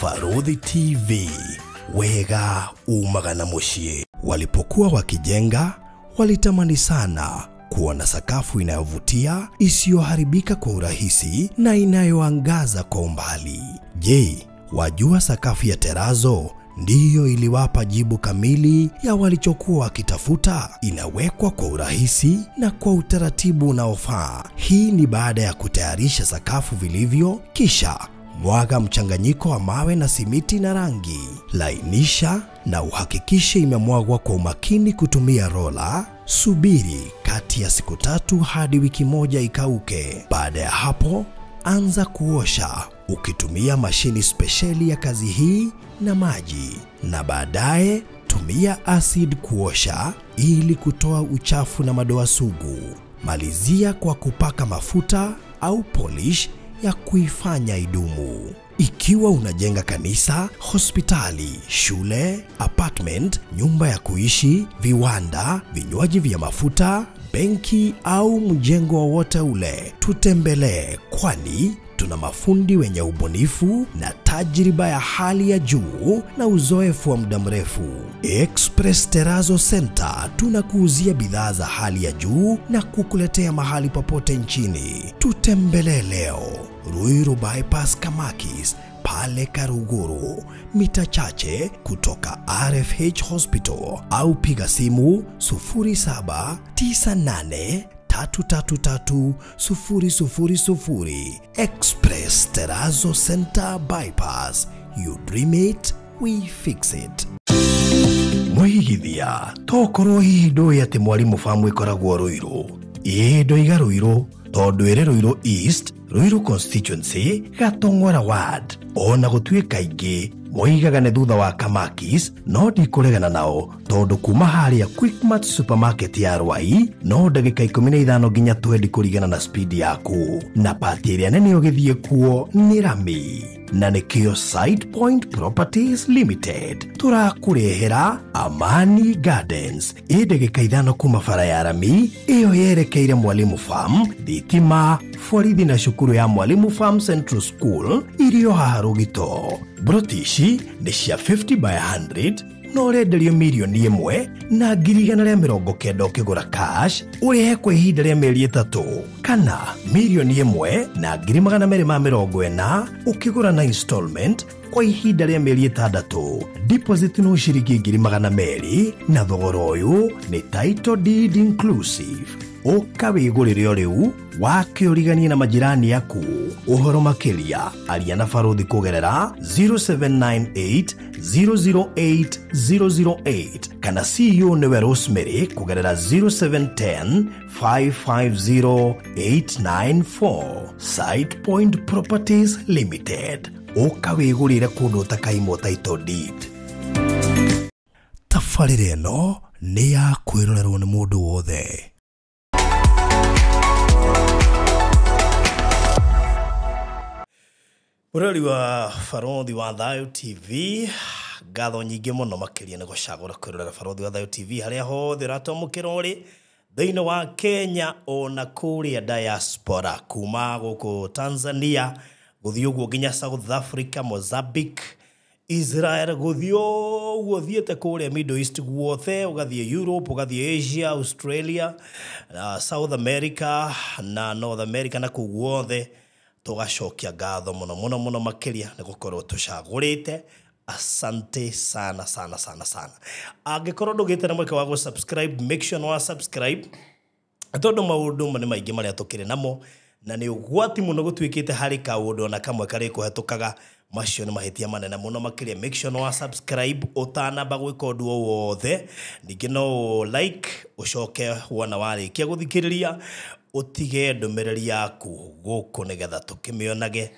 Barũthi TV, wega umaga na muciĩ. Walipokuwa wakijenga, walitamani sana kuona sakafu inayovutia, isiyoharibika kwa urahisi na inayoangaza kwa umbali. Je, wajua sakafu ya terazo ndiyo iliwapa jibu kamili ya walichokuwa wakitafuta? Inawekwa kwa urahisi na kwa utaratibu unaofaa. Hii ni baada ya kutayarisha sakafu vilivyo, kisha mwaga mchanganyiko wa mawe na simiti na rangi. Lainisha na uhakikishe imemwagwa kwa umakini kutumia rola. Subiri kati ya siku 3 hadi wiki 1 ikauke. Baada ya hapo, anza kuosha ukitumia mashini spesheli ya kazi hii na maji, na baadaye tumia acid kuosha ili kutoa uchafu na madoa sugu. Malizia kwa kupaka mafuta au polish ya kuifanya idumu. Ikiwa unajenga kanisa, hospitali, shule, apartment, nyumba ya kuishi, viwanda, vinywaji vya mafuta, benki au mjengo wowote ule, tutembelee, kwani tuna mafundi wenye ubunifu na tajriba ya hali ya juu na uzoefu wa muda mrefu. Express Terrazzo Center tunakuuzia bidhaa za hali ya juu na kukuletea mahali popote nchini. Tutembelee leo Ruiru Bypass Kamakis pale Karuguru, mita chache kutoka RFH Hospital, au piga simu 0798 333 000. Express Terrazzo Center Bypass. You dream it, we fix it. Mwigithia, tokorwo hihi ndũĩ atĩ Mwalimu Farm ĩkoragwo Ruiru. Ĩĩ ndoiga Ruiru tondũ ĩrĩ Ruiru East, Ruiru Constituency, Gatong'ora Ward. Ona gũtuĩka aingĩ moigaga nĩ thutha wa Kamakis, no ndikũregana nao tondũ kuma harĩa Quickmart supermarket ya Rwai no ndagĩka 15 nginya 20 kũringana na speed yaku, na pati ĩrĩa nene ũgĩthiĩ kuo nĩ rami. Na nĩkĩo Site Point Properties Limited tũrakũrehera Amani Gardens ĩ ndagĩka 5 kuma bara ya rami ĩyo yerekeire Mwalimu Farm, thitima, borithi na cukuru ya Mwalimu Farm Central School irio haha Rũgito. Broti ici nĩ cia 50 by 100 no ũrenderio mirioni 1,190 ũkĩgũra cash, ũrĩhe kwa ihinda rĩa mĩeri 3, kana mirioni 1,240 ũkĩgũra na installment kwa ihinda rĩa mĩeri 6. Deposit no ciringi 200,000 na thogora ũyũ nĩ title deed inclusive. Ũka wĩgũrĩre o rĩu wakĩũriganie na majirani aku. Ũhoro makĩria aria na Barũthi kũgerera 0798 008 008 kana CEO nĩwe Rosemary kũgerera 0710 550 894. Site Point Properties Limited. Ũka wĩgũrĩre kũndũ ũtakaimwo title deed. Tabarĩra ĩno nĩ ya kwĩrorerwo nĩ mũndũ wothe. Mũrori wa Barũthi wa Thayũ TV, ngatho nyingĩ mũno makĩria nĩ gũcagũra kwĩrorera Barũthi wa Thayũ TV harĩa hothe ũratwamũkĩra ũrĩ thĩinĩ wa Kenya ona kũrĩa diaspora, kuma gũkũ Tanzania gũthiĩ ũguo nginya South Africa, Mozambique, Israel, gũthiĩ ũguo ũthiĩte kũrĩa Middle East guothe, ũgathiĩ Europe, ũgathiĩ Asia, Australia, South America na North America na kũu guothe. Tũgacokia ngatho mũno mũno mũno makĩria nĩ gũkorwo tũcagũrĩte. Asante sana sana sana sana. Angĩkorwo ndũgĩte na mweke wa gũ-subscribe, make sure nĩ wa subscribe tondũ maũndũ nĩ maingĩ marĩa tũkĩrĩ namo na nĩ ũgwati mũno gũtuĩkĩte harĩ kaũndũ ona kamwe karĩ kũhetũkaga. Macio nĩ mahĩtia manene mũno makĩria. Make sure nĩ wa subscribe ũtanamba gwĩka ũndũ o wothe. Ningĩ no like ũcoke wona warĩkia gũthikĩrĩria ũtige ndũmĩrĩri yaku gũkũ nĩgetha tũkĩmĩonage,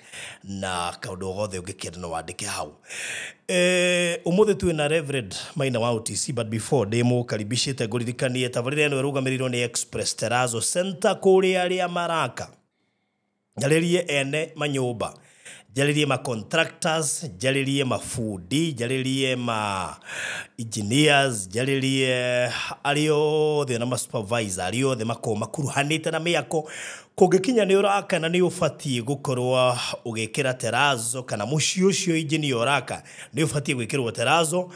na kaũndũ gothe ũngĩkĩenda no wandĩke hau. Ũmũthĩ twĩ na Reverend Maina wa OTC, but before ndĩmũkaribicĩte ngũririkanie tabarĩra ĩno ĩrũgamĩrĩirwo nĩ Express Terrazzo Center kũrĩa arĩa maraka nyarĩrie ene manyũmba. Njarĩrie ma contractors, njarĩrie mabundi, njarĩrie ma engineers, njarĩrie arĩa othe na ma supervisor, arĩa othe makoragwo makuruhanĩte na mĩako. Kũngĩkinya nĩ ũraka na nĩ ũbatiĩ gũkorwo ũgĩkĩra terazo, kana mũciĩ ũcio engineer ũraka nĩ ũbatiĩ gwĩkĩrwo terazo,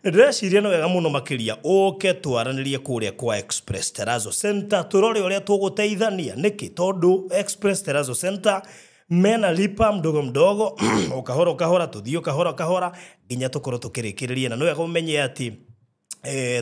nĩ ndĩreciria nĩ wega mũno makĩria ũke twaranĩrie kũrĩa kwa Express Terrazzo Center, tũrore ũrĩa tũgũteithania. Nĩkĩ? Tondũ Express Terrazzo Center mena lipa mdogo mdogo, o kahora o kahora, tũthiĩ o kahora o kahora nginya tũkorwo tũkĩrĩkĩrĩria. Na nĩ wega ũmenye atĩ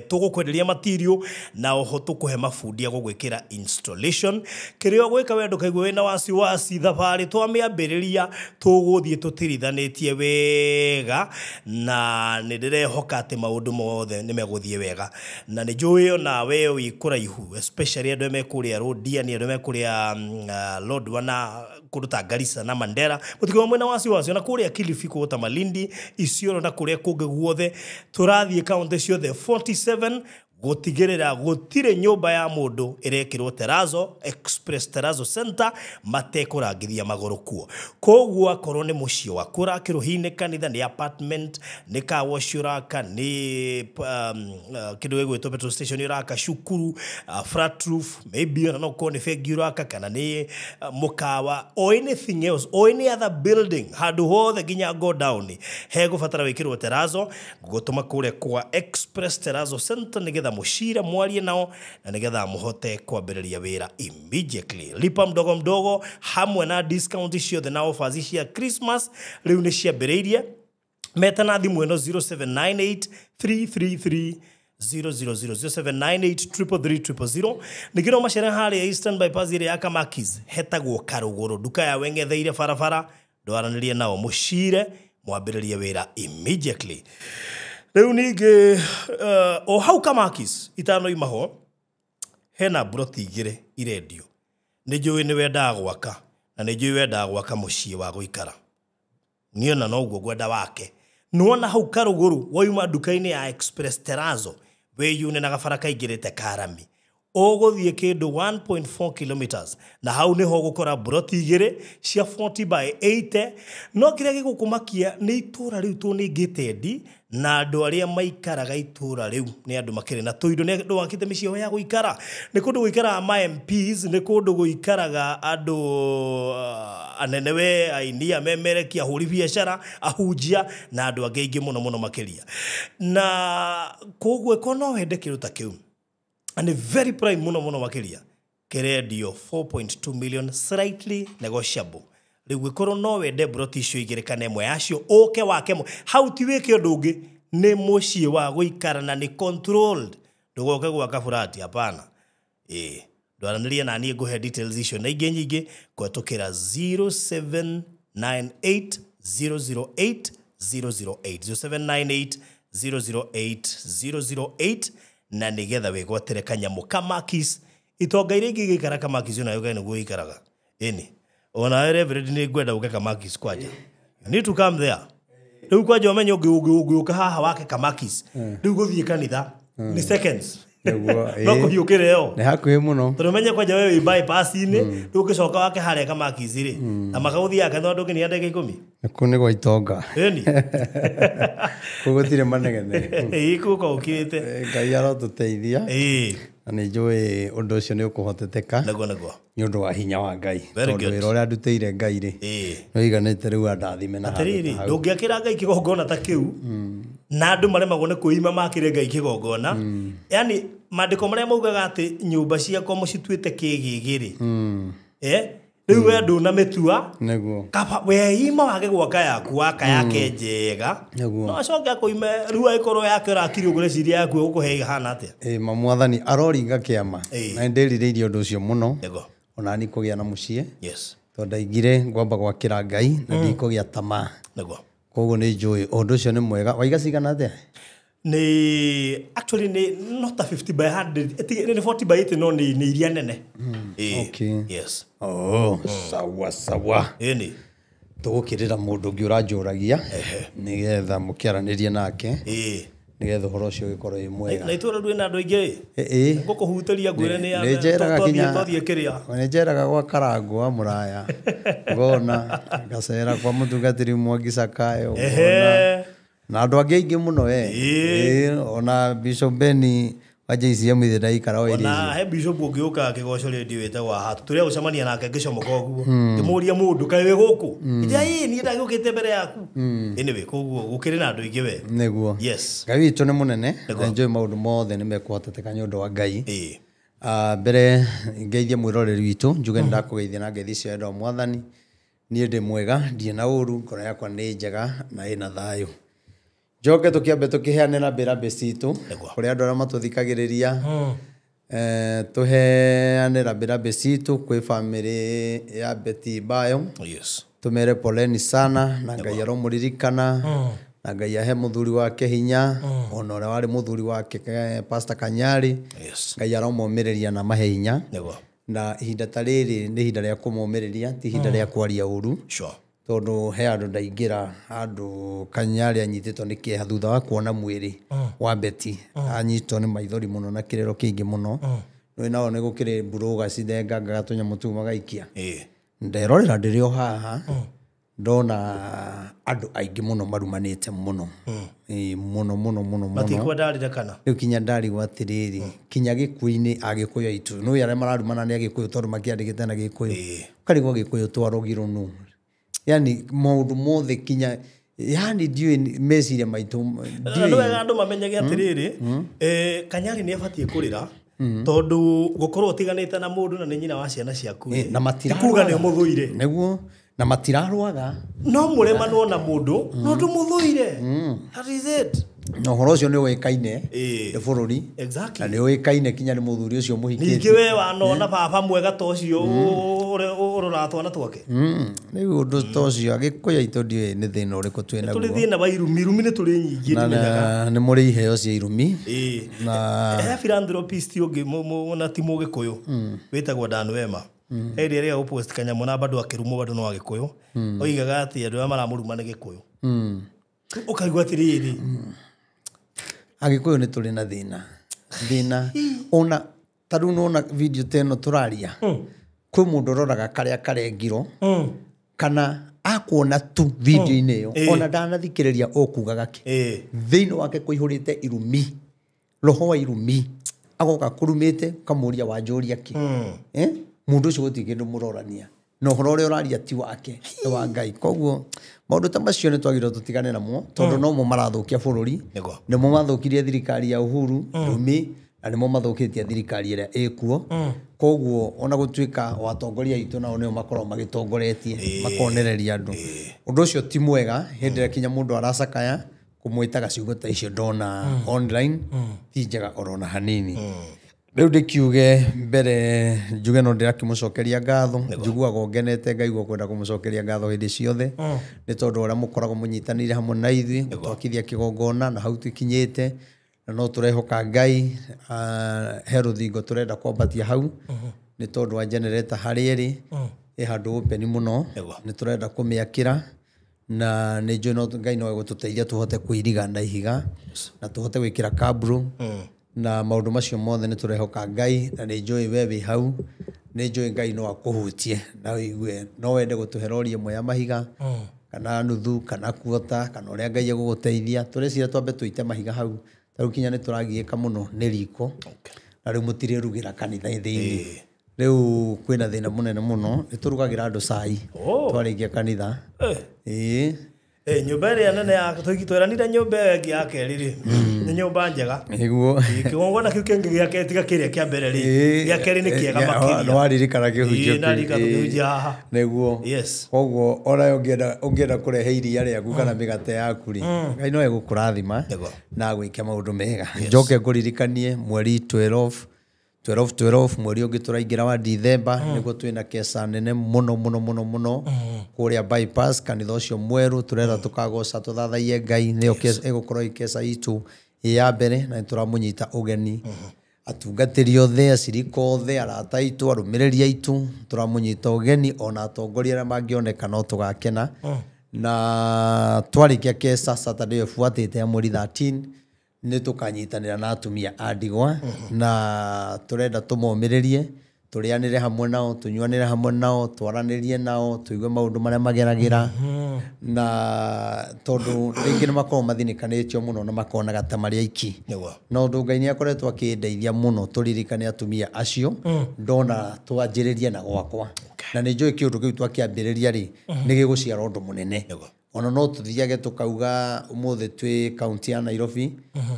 tũgũkwenderia material na oho tũkũhe mabundi a gũgwĩkĩra installation. Kĩrĩa ũgwĩka we ndũkaigue wĩna wasiwasi, thabarĩ twamĩambĩrĩria tũgũthiĩ tũtirithanĩtie wega, na nĩ ndĩrehoka atĩ maũndũ mothe nĩ megũthiĩ wega. Na nĩ njũĩ ona we wĩ kũraihu, especially andũ arĩa me kũrĩa Rũndia, andũ me kũrĩa Lodwar na kũndũ ta Garissa na Mandera, mũtikorwo mwĩna wasiwasi. Ona kũrĩa Kilifi, kũndũ ta Malindi, Isiolo na kũrĩa kũngĩ guothe, tũrathiĩ kaunti ciothe 47 gũtigĩrĩra gũtirĩ nyũmba ya mũndũ ĩrekĩrwo terazo Express Terrazzo Center matekũrangithia magũrũ kuo. Koguo akorwo nĩ mũciĩ waku ũrakĩrwo, hihi nĩ kanitha, nĩ apartment, nĩ car wash ũraka, nĩ kĩndũ gĩgwĩtwo petrol station ũraka, cukuru, flat roof, maybe ona no ũkorwo nĩ bengi ũraka, kana nĩ mũkawa or anything else or any other building, handũ hothe nginya go down hegũbatara wĩkĩrwo terazo, ngũgũtũma kũrĩa kwa Express Terrazzo Center nĩgetha mũcire mwarie nao na nĩgetha mũhote kwambĩrĩria wĩra immediately. Lipa mdogo mdogo hamwe na discount ciothe na offers cia Christmas rĩu nĩ ciambĩrĩirie. Metana thimũ ĩno 0798 333 000, 0798 333 000. Ningĩ no macere harĩa Eastern Bypass ĩrĩa ya Kamakis, hetagwo Karũgũrũ, nduka ya wengetheire barabara. Ndwaranĩrie nao mũcire mwambĩrĩrie wĩra immediately. Rĩu ningĩ o hau Kamakis itanoima ho, hena mburoti igĩrĩ irendio. Nĩ njũĩ nĩ wendaga gwaka, na nĩ njũĩ wendaga gwaka mũciĩ wa gũikara. Niĩ ona noguo ngwenda wake. Nĩwona hau Karũgũrũ wauma nduka-inĩ ya Express Terrazzo, wĩyune na gabara kaingĩrĩte Karami, ũgũthiĩ kĩndũ 1.4 kilometers, na hau nĩho ũgũkora mburoti igĩrĩ cia 40 by 80. No kĩrĩa gĩgũkũmakia nĩ itũra rĩu tũ nĩ gated, na andũ arĩa maikaraga itũra rĩu nĩ andũ makĩrĩ na tũindo, nĩ andũ makĩte mĩciĩ yao ya gũikara. Nĩ kũndũ gũikaraga ma MPs, nĩ kũndũ gũikaraga andũ anene, we aini, amemerekia, ahũri biacara, ahunjia na andũ angĩ aingĩ mũno mũno makĩria. Na koguo ĩkorwo no wende kĩndũ ta kĩu and very prime mũno mũno makĩria, kĩrendio 4.2 million, slightly negotiable. Rĩu gĩkorwo no wende mburoti icio igĩrĩ kana ĩmwe yacio, ũke wake mo hau, ti wĩke ũndũ ũngĩ, nĩ mũciĩ wa gũikara na nĩ controlled. Ndũgoke gwaka burati, hapana. Ĩĩ, ndwaranĩrie na niĩ ngũhe details icio na ingĩ nyingĩ kũhetũkĩra 0798 008 008, 0798 008 008, na nĩgetha wĩgwatĩre kanyamũ Kamakis. Itonga iria ingĩ igĩikara Kamakis, onayo kaĩ nĩguo ĩikaraga. Ĩni onawe Reverend, nĩ ngwenda ũke Kamakis kwanja. You need to come there rĩu kwanja, ũmenye ũngĩũka haha wake Kamakis, rĩu gũthiĩ kanitha nĩ seconds. Nĩguo, no ĩĩ. Kũhiũkĩre ĩyo. Nĩ hakuhĩ mũno. Tondũ menye kwanja we wĩ bypass-inĩ, rĩu ũngĩcoka wake harĩa Kamakis rĩ, na makagũthiaga kanitha ndũngĩnia ndagĩka 10. Kũu nĩ gwa itonga. Ĩni. Kũu gũtirĩ manegene. Ĩĩ, kũu ũkĩrĩte. Ngai arotũteithia. Na nĩ njũĩ ũndũ ũcio nĩ ũkũhoteteka Nĩguo. nĩ ũndũ wa hinya wa Ngai. Very Tondũ good. wĩra ũrĩa ndutĩire Ngai rĩ, nĩ ũiganĩte rĩu andathime na handũ Atĩrĩrĩ, ta hau. Ndũngĩakĩra Ngai kĩgongona ta kĩu na andũ maremagwo nĩ kwĩima makĩre Ngai kĩgongona. Yani maandĩko marĩa maugaga atĩ nyũmba ciakwa mũcituĩte kĩgĩgĩ rĩ, rĩu we ndũnamĩtua. Kaba weima wage gwaka yaku, waka yake njega. No acoke akũime rĩu, angĩkorwo yake ũrakiri ũgũreciria yaku ĩgũkũhe ĩhana atĩa? Ĩ ma mwathani aroringa kĩama. Na nĩ ndĩrirĩirie ũndũ ũcio mũno, onani kũgĩa na mũciĩ, tondũ ndaigire ngwamba gwakĩra Ngai na ndikũgĩa tamaa. Koguo nĩ njũĩ ũndũ ũcio nĩ mwega. Waiga cigana atĩa? Nĩ actually nĩ not a 50 by 100, nĩ 40 by 80, no nĩ iria nene. Ĩĩ. Yes. Oh, sawa sawa. Ĩni. Tũgũkĩrĩra mũndũ ũngĩ ũranjũragia nĩgetha mũkĩaranĩrie nake. Nĩgetha ũhoro ũcio ũgĩkorwo wĩ mwega. Na itũra rwĩna andũ aingĩ ĩ. Ngũkũhutĩria ngwĩre nĩ Nĩ njeraga kinya twathiĩ kĩrĩa. Nĩ njeraga gwa Karangũ wa Mũraya, ngona ngacera kwa mũtungatĩri Mwangi Sakayo, ngona na andũ angĩ aingĩ mũno we. Ĩ, ona Bishop Beni wa JCM ithe ndaikara o area Ona he bishop ũngĩũka kĩgoco rĩndio wĩtagwo Ahatu, tũrĩa gũcemania nake ngĩcomoka ũguo, ngĩmũria mũndũ kaĩ wĩ gũkũ, ĩĩ niĩ ndagĩũkĩte mbere yaku. Anyway, koguo gũkĩrĩ na andũ aingĩ we. Nĩguo. Yes. Ngai witũ nĩ mũnene na njũĩ maũndũ mothe nĩ mekũhoteteka nĩ ũndũ wa Ngai. Mbere ngeithie mwĩroreri witũ, njuge nĩ ndakũgeithia na ngeithi cia wendo wa Mwathani. Niĩ ndĩ mwega, ndirĩ na ũru, ngoro yakwa nĩ njega na ĩna thayũ. Njoke tũkĩambe tũkĩheane rambĩ citũ kũrĩ andũ arĩa matũthikagĩrĩria. Tũheane rambĩ citũ kwĩ bamĩrĩ ya Betty Bayo. Yes. Tũmere poleni sana na Ngai aromũririkana na Ngai ahe mũthuri wake hinya, ona ũrĩa warĩ mũthuri wake Pastor Kanyari. Yes. Ngai aromomĩrĩria na mahe hinya. Nĩguo. Na ihinda ta rĩrĩ nĩ ihinda rĩa kũmomĩrĩria, ti ihinda rĩa kwaria ũru. Sure. Tondũ he handũ ndaingĩra handũ Kanyari anyitĩtwo nĩ kĩeha thutha wa kuona mwĩrĩ wa Betty, anyitwo nĩ maithori mũno na kĩrĩro kĩingĩ mũno. Nĩ nao nĩ gũkĩrĩ mburũga cithengangaga tũnyamũ tũu magaikia. Nderorera ndĩrĩ o haha ndona andũ aingĩ mũno marumanĩte mũno. Ĩ, mũno mũno mũno mũno. Matikwenda arĩre kana. Rĩu kinya ndarigwo atĩrĩrĩ, kinya gĩkuũ-inĩ Agĩkũyũ aitũ nĩ arĩa mararumana nĩ Agĩkũyũ tondũ makĩandĩkĩte na Gĩkũyũ. Ũkarigwo Gĩkũyũ twarogirwo nũ, yani maũndũ mothe kinya yani ndiũĩ meciria maitũ. Na nĩ wega andũ mamenyage atĩrĩrĩ, Kanyari nĩ abatiĩ kũrĩra tondũ gũkorwo ũtiganĩte na mũndũ na nĩ nyina wa ciana ciaku Na ti kuga nĩ ũmũthũire. Nĩguo, na matirarwaga. No mũremanwo na mũndũ no ndũmũthũire. That is it. Na ũhoro ũcio nĩ ũĩkaine nĩ bũrũri. Exactly. Na nĩ ũĩkaine kinya nĩ mũthuri ũcio mũhikĩtie. Ningĩ we wanona baba mwega ta ũcio ũroraga twana twake. Rĩu ũndũ ta ũcio Agĩkũyũ aitũ ndiũĩ nĩ thĩna ũrĩkũ twĩ naguo. Tũrĩ thĩna wa irumi, irumi nĩ tũrĩ nyingĩ ndimenyaga. Na nĩ mũrĩ iheo cia irumi. Na he philanthropist ũngĩ na ti Mũgĩkũyũ wĩtagwo Dan Wema. He rĩrĩa rĩega gũpost kanyamũ na bado akĩrumwo bado no Agĩkũyũ. Oigaga atĩ andũ arĩa maramũruma nĩ Gĩkũyũ. Ũkaigua atĩrĩrĩ. Agĩkũyũ nĩ tũrĩ na thĩna. Thĩna ona ta rĩu nĩwona video ta ĩno tũraria. Kwĩ mũndũ ũroraga karĩa karengirwo kana akuona tu video-inĩ ĩyo, ona ndanathikĩrĩria ũkugaga kĩ. Thĩinĩ wake kũihũrĩte irumi, roho wa irumi, agoka kũrumĩte ũkamũria wanjũria kĩ. Mũndũ ũcio gũtirĩ kĩndũ mũrorania na ũhoro ũrĩa ũraria ti wake, nĩ wa Ngai. Koguo maũndũ ta macio nĩ twagĩrĩirwo tũtigane namo tondũ nomo marathũkia bũrũri, nĩmo mathũkirie thirikari ya Uhuru irumi, na nĩmo mathũkĩtie thirikari ĩrĩa ĩkuo. Koguo ona gũtuĩka watongoria aitũ nao nĩo makoragwo magĩtongoretie makonereria andũ, ũndũ ũcio ti mwega. Hĩndĩ ĩrĩa kinya mũndũ aracakaya kũmwĩtaga ciugo ta icio ndona online ti njega orona hanini. Rĩu ndĩkiuge mbere njuge no ndĩrakĩmũcokeria ngatho, njiguaga ngenete ngaigua kwenda kũmũcokeria ngatho hĩndĩ ciothe nĩ tondũ ũrĩa mũkoragwo mũnyitanĩire hamwe na ithuĩ gũtwakithia kĩgongona na hau tũkinyĩte, na no tũrehoka Ngai he rũthingo tũrenda kwambatia hau nĩ tondũ wa generator harĩa ĩrĩ ĩ handũ open mũno, nĩ tũrenda kũmĩakĩra na nĩ njũĩ no Ngai no egũtũteithia tũhote kũiriga na ihiga na tũhote gwĩkĩra kabro na maũndũ macio mothe nĩ tũrehoka Ngai, na nĩ njũĩ we wĩ hau, nĩ njũĩ Ngai no akũhutie na ũigue no wende gũtũhe rori ĩmwe ya mahiga kana nuthu kana kuota kana ũrĩa Ngai egũgũteithia. Tũreciria twambe tũite mahiga hau, ta rĩu kinya nĩ tũragiĩka mũno nĩ riko na rĩu mũtirĩrugĩra kanitha thĩinĩ. Rĩu kwĩna thĩna mũnene mũno, nĩ tũrugagĩra andũ cai twarĩkia kanitha. Ĩĩ. Nyũmba ĩrĩa nene ya tweranire nyũmba ĩyo ĩngĩ ya kerĩ rĩ, nĩ nyũmba njega. Nĩguo. Kĩgongona kĩu kĩngĩ gĩa kerĩ tiga kĩrĩa kĩa mbere rĩ, gĩa kerĩ nĩ kĩega makĩria. Nĩwaririkana kĩhunjio kĩu. Ndarikana tũkĩhunjia haha. Nĩguo. Yes. Koguo ona ũngĩenda kũrehe iria rĩaku kana mĩgate yaku rĩ, Ngai no egũkũrathima na agwĩke maũndũ mega. Njoke ngũririkanie mweri 12 12 mweri ũngĩ tũraingĩra wa Dithemba, nĩguo twĩna keca nene mũno mũno mũno mũno kũrĩa bypass kanitha ũcio mwerũ tũrenda tũkagoca tũthathaiye Ngai, nĩyo ĩgũkorwo ĩ keca itũ ya mbere na nĩtũramũnyita ũgeni atungatĩri othe, acirika othe, arata aitũ, arũmĩrĩri aitũ, tũramũnyita ũgeni ona atongoria arĩa mangĩoneka no tũgakena. Na twarĩkia keca Saturday ĩyo ĩbuatĩte ya mweri 13 Nĩ tũkanyitanĩra na atumia a ndigwa na tũrenda tũmomĩrĩrie, tũrĩanĩre hamwe nao, tũnyuanĩre hamwe nao, twaranĩrie nao, tũigue maũndũ marĩa mageragĩra, na tondũ rĩngĩ nĩ makoragwo mathinĩkanĩtio mũno na makonaga ta marĩ aiki. Na ũndũ Ngai nĩ akoretwo akĩndeithia mũno tũririkane atumia acio, ndona twanjĩrĩrie na gwakwa. Na nĩ njũĩ kĩũndũ kĩu twakĩambĩrĩria rĩ, nĩ gĩgũciara ũndũ mũnene. Ona no tuthiage tukauga umuthi twi kaunti ya Nairobi,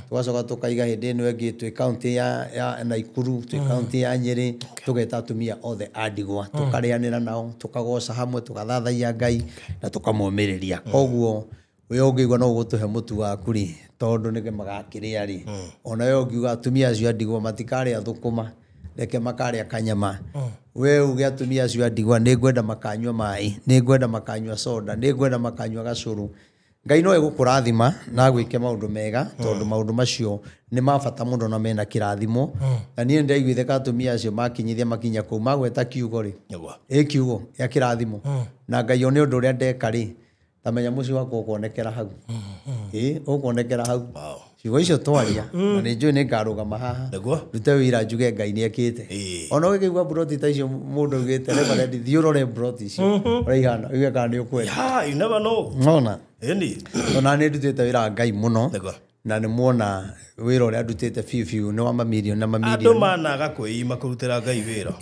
tugacoka tukaiga hindi ĩno ĩngĩ twi kaunti ya Nakuru, twi kaunti ya Nyeri, tugeta atumia othe a ndigwa, tukarĩanĩra nao, tukagoca hamwe, tugathathaiya Ngai na tukamomĩrĩria. Koguo we ũngĩigua no ũgũtũhe mũtu waku rĩ, tondũ nĩge magakĩrĩa rĩ, ona we ũngiuga atumia acio a ndigwa matikarĩa thũkũma, reke makarĩa kanyama. We uge atumia acio a ndigwa nĩ ngwenda makanyua maĩ, nĩ ngwenda makanyua soda, nĩ ngwenda makanyua gacũrũ. Ngai no egũkũrathima na agwĩke maũndũ mega, tondũ maũndũ macio nĩ ma bata mũno na mena kĩrathimo. Na niĩ nĩndaiguithĩka atumia acio makinyithia makinya kũu magweta kiugo rĩ, ĩ kiugo gĩa kĩrathimo, na Ngai one ũndũ ũrĩa ndeka rĩ, ta menya mũciĩ wakwa ũkuonekera hau. Ĩ ũkuonekera hau. Ciugo icio twaria, na nĩ njũĩ nĩ ngarũgama haha ndute wĩra njuge Ngai nĩ ekĩte. Ona ũgĩkĩigua mburoti ta icio mũndũ augĩte Reverend, thiĩ ũrore mburoti icio ũrĩa ihana, uge kana nĩ ũkwenda. You never know. Nona. Ona nĩ ndutĩte wĩra wa Ngai mũno, na nĩ muona wĩra ũrĩa ndutĩte biũ biũ nĩ wa mamirioni na mamirioni. Andũ managa kwĩima kũrutĩra Ngai wĩra.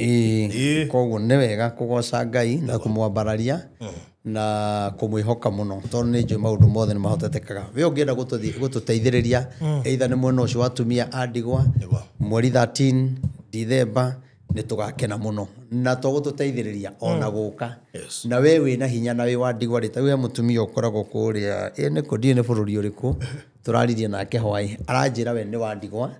Koguo nĩ wega kũgoca Ngai na kũmwambararia na kũmwĩhoka mũno, tondũ nĩ njũĩ maũndũ mothe nĩ mahotetekaga. We ũngĩenda gũtũteithĩrĩria either nĩ mwena ũcio wa atumia a ndigwa, mweri 13 Dithemba nĩ tũgakena mũno na tũgũtũteithĩrĩria ona gũka. Na we wĩna hinya na wĩ wa ndigwa rĩ, ta we mũtumia ũkoragwo kũrĩa ĩ nĩ kũ ndiũĩ nĩ bũrũri ũrĩkũ tũraririe nake hwaĩ, aranjĩra we nĩ wa ndigwa,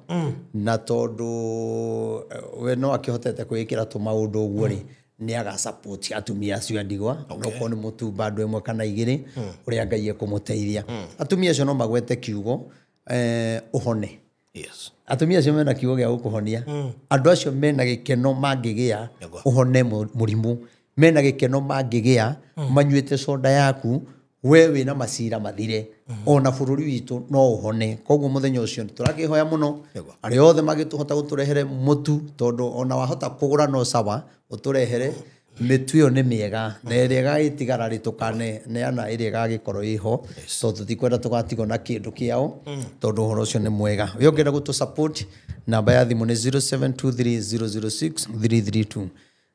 na tondũ we no akĩhotete kwĩĩkĩra tũmaũndũ ũguo rĩ, nĩ aga support atumia acio a ndigwa, onokorwo nĩ mũtu bado ĩmwe kana igĩrĩ, ũrĩa Ngai ekũmũteithia. Atumia acio no magwete kiugo ũhone. Atumia acio mena kiugo gĩa gũkũhonia. Andũ acio mena gĩkeno mangĩgĩa ũhone mũrimũ, mena gĩkeno mangĩgĩa manyuĩte soda yaku, we wĩna macira mathire, ona bũrũri witũ no ũhone. Koguo mũthenya ũcio tũrakĩhoya mũno arĩa othe mangĩtũhota gũtũrehere mũtu, tondũ ona wahota kũgũra no sawa, ũtũrehere mĩtu ĩyo nĩ mĩega, na ĩrĩa ĩgagĩtigara rĩ tũkaneana ĩrĩa ĩgagĩkorwo ĩho, tondũ tũtikwenda tũgatigwo na kĩndũ kĩao, tondũ ũhoro ũcio nĩ mwega. We ũngĩenda gũtũ support, namba ya thimũ nĩ 0723006332,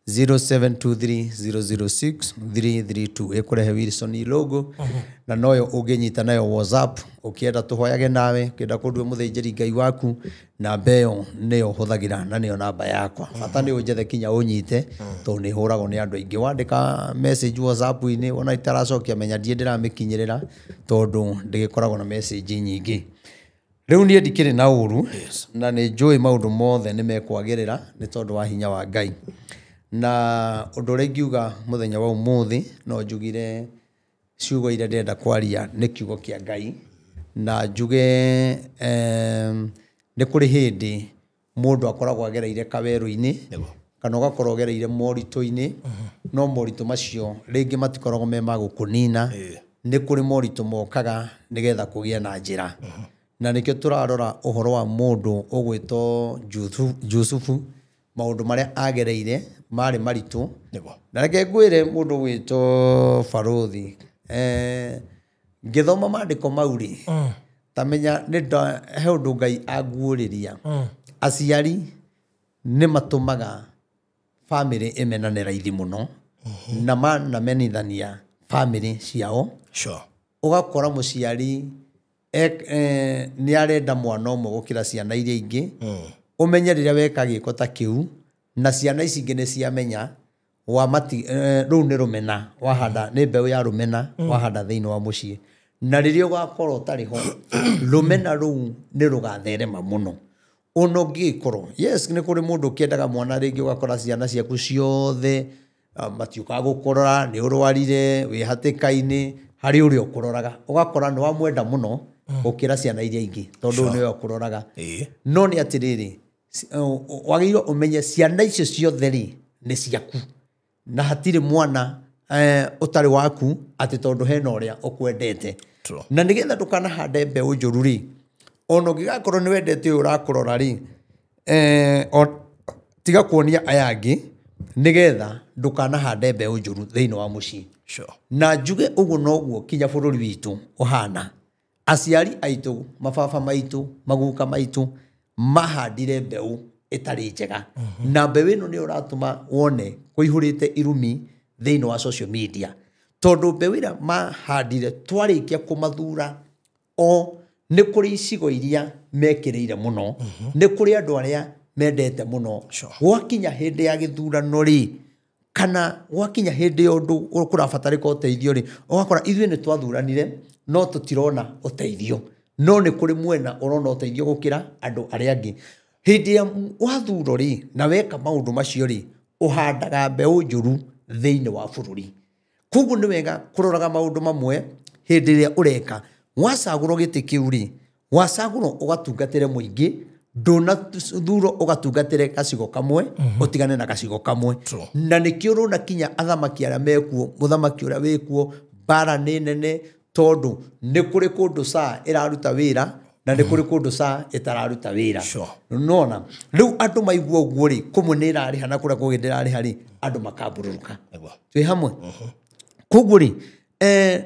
0723006332, ĩkũrehe Wilson logo, na noyo ũngĩnyita nayo WhatsApp ũkĩenda tũhoyage nawe, ũkĩenda kũndue mũthĩnjĩri Ngai waku, namba ĩyo nĩyo hũthagĩra na nĩyo namba yakwa. Bata nĩ ũnjethe kinya ũnyite, tondũ nĩ hũragwo nĩ andũ aingĩ. Wandĩka message WhatsApp-inĩ wona itaracokia menya ndiĩ ndĩramĩkinyĩrĩra, tondũ ndĩgĩkoragwo na message nyingĩ. Rĩu niĩ ndikĩrĩ na ũru, na nĩ njũĩ maũndũ mothe nĩ mekwagĩrĩra nĩ tondũ wa hinya wa Ngai. Na ũndũ ũrĩa ingiuga mũthenya wa ũmũthĩ, no njugire ciugo iria ndĩrenda kwaria nĩ kiugo kĩa Ngai, na njuge nĩ kũrĩ hĩndĩ mũndũ akoragwo agereire kawerũ-inĩ, kana ũgakorwo ũgereire moritũ-inĩ, no moritũ macio rĩngĩ matikoragwo me ma gũkũnina. Nĩ kũrĩ moritũ mokaga nĩgetha kũgĩe na njĩra. Na nĩkĩo tũrarora ũhoro wa mũndũ ũgwĩtwo Jusufu, maũndũ marĩa agereire marĩ maritũ. Na reke ngwĩre mũndũ ũgwĩtwo Barũthi, ngĩthoma maandĩko mau rĩ, ta menya nĩ he ũndũ Ngai anguũrĩria. Aciari nĩ matũmaga bamĩrĩ ĩmenane raithi mũno, na manamenithania bamĩrĩ ciao. Ũgakora mũciari nĩ arenda mwana ũmwe gũkĩra ciana iria ingĩ. Ũmenye rĩrĩa weka gĩko ta kĩu, na ciana ici ingĩ nĩ ciamenya, rũu nĩ rũmena wahanda, nĩ mbeũ ya rũmena wahanda thĩinĩ wa mũciĩ. Na rĩrĩa ũgakorwo ũtarĩ ho, rũmena rũu nĩ rũgatherema mũno. Ona ũngĩgĩkorwo, yes, nĩ kũrĩ mũndũ ũkĩendaga mwana rĩngĩ ũgakora ciana ciaku ciothe matiũkaga gũkũrora, nĩ ũrwarire, wĩ hatĩka-inĩ, harĩ ũrĩa ũkũroraga, ũgakora nĩ wamwenda mũno gũkĩra ciana iria ingĩ, tondũ nĩwe ũkũroraga. No nĩ atĩrĩrĩ, wagĩrĩirwo ũmenye ciana icio ciothe rĩ nĩ ciaku, na hatirĩ mwana ũtarĩ waku atĩ tondũ hena ũrĩa ũkwendete. Na nĩgetha ndũkanahande mbeũ njũru rĩ, Ona ũngĩgakorwo nĩ wendete ũyũ ũrakũrora rĩ, tiga kuonia aya angĩ nĩgetha ndũkanahande mbeũ njũru thĩinĩ wa mũciĩ. Sure. Na njuge ũguo noguo kinya bũrũri witũ ũhana. Aciari aitũ, mababa maitũ, maguka maitũ mahandire mbeũ ĩtarĩ njega. Na mbeũ ĩno nĩyo ũratũma wone kũihũrĩte irumi thĩinĩ wa social media. Tondũ mbeũ ĩrĩa mahandire twarĩkia kũmathura o nĩ kũrĩ icigo iria mekĩrĩire mũno, nĩ kũrĩ andũ arĩa mendete mũno. Sure. Gwakinya hĩndĩ ya gĩthurano rĩ, kana gwakinya hĩndĩ ya ũndũ kũrabatarĩka ũteithio rĩ, ũgakora ithuĩ nĩ twathuranire no tũtirona ũteithio, no nĩ kũrĩ mwena ũrona ũteithio gũkĩra andũ arĩa angĩ. Hĩndĩ ya wathuro rĩ, na weka maũndũ macio rĩ, ũhandaga mbeũ njũru thĩinĩ wa bũrũri. Koguo nĩ wega kũroraga maũndũ mamwe hĩndĩ ĩrĩa ũreka. Wacagũrwo gĩtĩ kĩu rĩ, wacagũrwo ũgatungatĩre mũingĩ, ndũnathurwo ũgatungatĩre gacigo kamwe, ũtigane na gacigo kamwe. True. Na nĩkĩo ũrona kinya athamaki arĩa mekuo, mũthamaki ũrĩa wĩkuo, mbara nĩ nene, tondũ nĩ kũrĩ kũndũ saa ĩraruta wĩra na nĩ kũrĩ kũndũ saa ĩtararuta wĩra. Sure. Nona rĩu andũ maigua ũguo rĩ, kũmwe nĩ ĩrarĩha na kũrĩa kũngĩ ndĩrarĩha rĩ, andũ makambũrũrũka. Nĩguo. Twĩ hamwe. Koguo rĩ,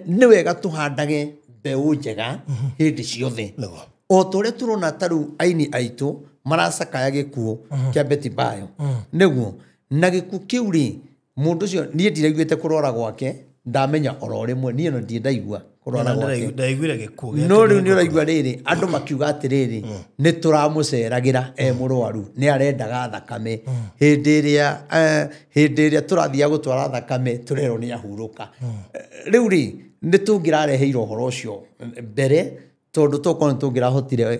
nĩ wega tũhandage mbeũ njega hĩndĩ ciothe. Nĩguo. O ta ũrĩa tũrona ta rĩu aini aitũ maracakaya gĩkuũ kĩa Betty Bayo. Nĩguo. Na gĩkuũ kĩu rĩ, mũndũ ũcio niĩ ndiraiguĩte kũrwara gwake, ndamenya oro rĩmwe, niĩ no ndirĩ ndaigua kũrwara gwake. Ndaiguire gĩkuũ gĩake. No rĩu nĩ ũraigua rĩrĩ, andũ makiuga atĩrĩrĩ, nĩ tũramũceragĩra e mũrwaru, nĩ arendaga thakame. Hĩndĩ ĩrĩa tũrathiaga gũtwara thakame, tũrerwo nĩ ahurũka. Rĩu rĩ, nĩ tũngĩrareheire ũhoro ũcio mbere, tondũ tokorwo nĩ tũngĩrahotire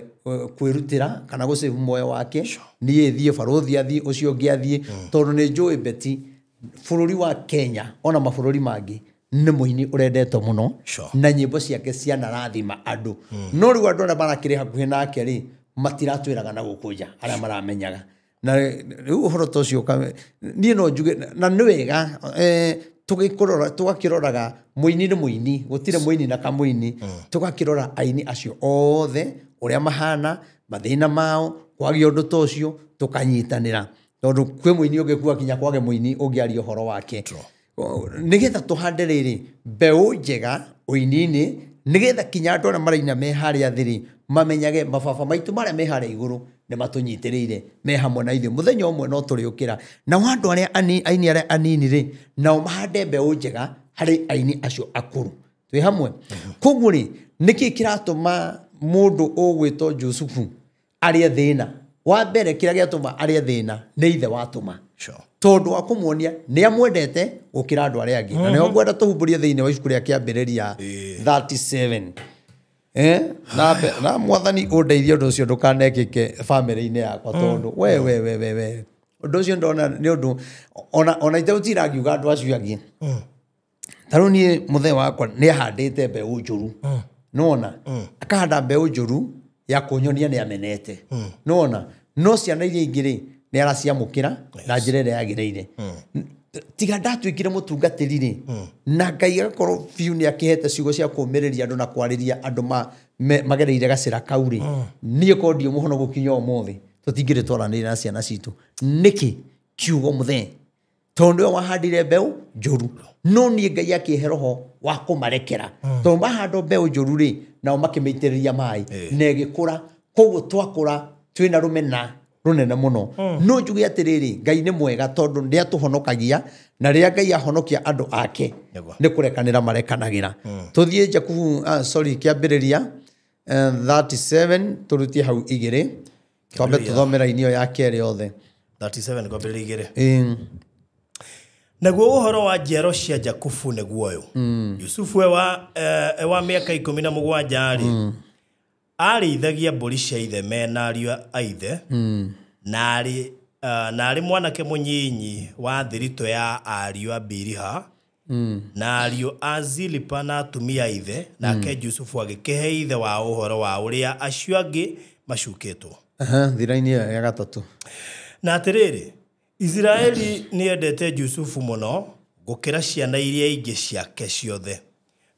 kwĩrutĩra kana gũsave muoyo wake, niĩ thiĩ, barũthi athiĩ, ũcio ũngĩ athiĩ, tondũ nĩ njũĩ Betty, bũrũri wa Kenya ona mabũrũri mangĩ nĩ mũini ũrendetwo mũno. Sure. Na nyĩmbo ciake cianarathima andũ. No rĩu andũ arĩa marakĩrĩ hakuhĩ nake rĩ, matiratwĩraga na gũkũ nja, arĩa maramenyaga. Na rĩu ũhoro ta ũcio niĩ no njuge, na nĩ wega, tũgakĩroraga mũini nĩ mũini, gũtirĩ mũini na kamũini, tũgakĩrora aini acio othe ũrĩa mahana, mathĩna mao, kwagĩa ũndũ ta ũcio, tũkanyitanĩra. Tondũ kwĩ mũini ũngĩkua kinya kwage mũini ũngĩaria ũhoro wake. Nĩgetha tũhande rĩrĩ mbeũ njega ũini-inĩ, nĩgetha kinya andũ arĩa maraina me harĩa thĩ rĩ, mamenyage mababa maitũ marĩa me harĩa igũrũ nĩ matũnyitĩrĩire, me hamwe na ithuĩ. Mũthenya ũmwe no tũrĩũkĩra. Nao andũ arĩa aini arĩa anini rĩ, nao mahande mbeũ njega harĩ aini acio akũrũ. Twĩ hamwe. Koguo rĩ, nĩkĩ kĩratũma mũndũ ũgwĩtwo Jusufu arĩe thĩna? Wa mbere kĩrĩa gĩatũma arĩe thĩna nĩ ithe watũma. Sure. Tondũ wa kũmuonia nĩ amwendete gũkĩra andũ arĩa angĩ. Na nĩho ngwenda tũhumbũrie thĩinĩ wa ibuku rĩa Kĩambĩrĩria 37. Na mwathani ũndeithie ũndũ ũcio ndũkanekĩke bamĩrĩ-inĩ yakwa, tondũ we. Ũndũ ũcio ndona nĩ ũndũ ona itegũtinda ngiuga andũ acio angĩ. Ta rĩu niĩ mũthee wakwa nĩ ahandĩte mbeũ njũru. Nĩwona? Akahanda mbeũ njũru ya kũnyonia nĩ amenete. Nĩwona? No ciana iria ingĩ rĩ, nĩ araciamũkĩra na njĩra ĩrĩa yagĩrĩire. Tiga ndatuĩkire mũtungatĩri rĩ, na Ngai agakorwo biũ nĩ akĩhete ciugo cia kũũmĩrĩria andũ na kwarĩria andũ magereire gacĩra kau rĩ, niĩ korwo ndirĩ mũhono gũkinya ũmũthĩ, tũtingĩrĩ twaranĩria na ciana citũ. Nĩkĩ kiugo mũthee? Tondũ nĩwe wahandire mbeũ njũru. No niĩ Ngai akĩhe roho wa kũmarekera. Tondũ mahandwo mbeũ njũru rĩ, nao makĩmĩitĩrĩria maĩ, na ĩgĩkũra. Koguo twakũra twĩna rũmena rũnene mũno. No njuge atĩrĩrĩ, Ngai nĩ mwega tondũ nĩ atũhonokagia, na rĩrĩa Ngai ahonokia andũ ake, nĩ kũrekanĩra marekanagĩra. Tũthiĩ Jakubu, sorry, Kĩambĩrĩria 37, tũrutie hau igĩrĩ, twambe tũthome raini ĩyo ya kerĩ yothe. 37 kwambĩrĩria igĩrĩ. Naguo ũhoro wa njiaro cia Jakubu nĩguo ũyũ. Yusufu wa mĩaka 17 rĩ, arĩithagia mbũri cia ithe mena ariũ a ithe, na arĩ mwanake mũnyinyi wa thiritũ ya ariũ a Biliha, na ariũ a Zilipa na atumia a ithe, nake Jusufu agĩkĩhe ithe wa ũhoro wa ũrĩa acio angĩ macukĩtwo. Thira-inĩ ĩyo ya gatatũ. Na atĩrĩrĩ, Isiraeli nĩendete Jusufu mũno gũkĩra ciana iria ingĩ ciake ciothe,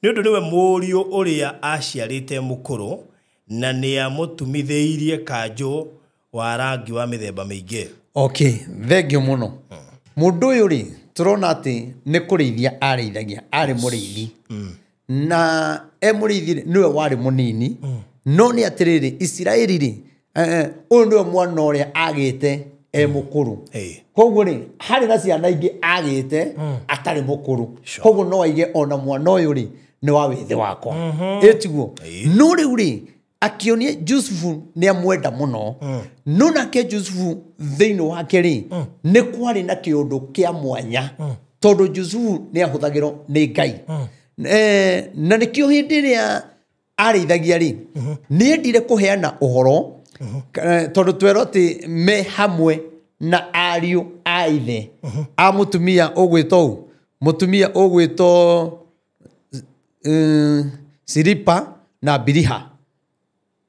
nĩ ũndũ nĩwe mũriũ ũrĩa aciarĩte mũkũrũ, Na nĩ amũtumithĩirie kanjũ wa rangi wa mĩthemba mĩingĩ. Okay, thank you mũno. Mũndũ ũyũ rĩ, tũrona atĩ nĩ kũrĩithia arĩithagia, arĩ mũrĩithi. Na e mũrĩithi rĩ, nĩwe warĩ mũnini. No nĩ atĩrĩrĩ, Isiraeli rĩ, ũyũ nĩwe mwana ũrĩa agĩte e mũkũrũ. Koguo rĩ, harĩ na ciana ingĩ agĩte atarĩ mũkũrũ. Koguo no aige ona mwana ũyũ rĩ, nĩ wa wĩthĩ wakwa. Ĩtiguo. No rĩu rĩ, akĩonia Jusufu nĩ amwenda mũno. No nake Jusufu thĩinĩ wake rĩ, nĩ kwarĩ na kĩũndũ kĩa mwanya. Tondũ Jusufu nĩ ahũthagĩrwo nĩ Ngai. Na nĩkĩo hĩndĩ ĩrĩa arĩithagia rĩ, nĩ endire kũheana ũhoro, tondũ twerwo atĩ me hamwe na ariũ a ithe. A mũtumia ũgwĩtwo ũ? Mũtumia ũgwĩtwo Siripa na Biliha.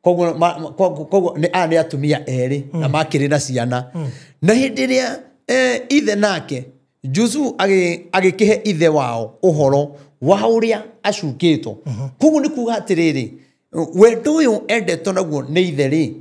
Koguo nĩ aya nĩ atumia erĩ na makĩrĩ na ciana. Na hĩndĩ ĩrĩa ithe nake Jusufu agĩkĩhe ithe wao ũhoro wa ũrĩa acukĩtwo. Koguo nĩ kuga atĩrĩrĩ, wendo ũyũ endetwo naguo nĩ ithe rĩ,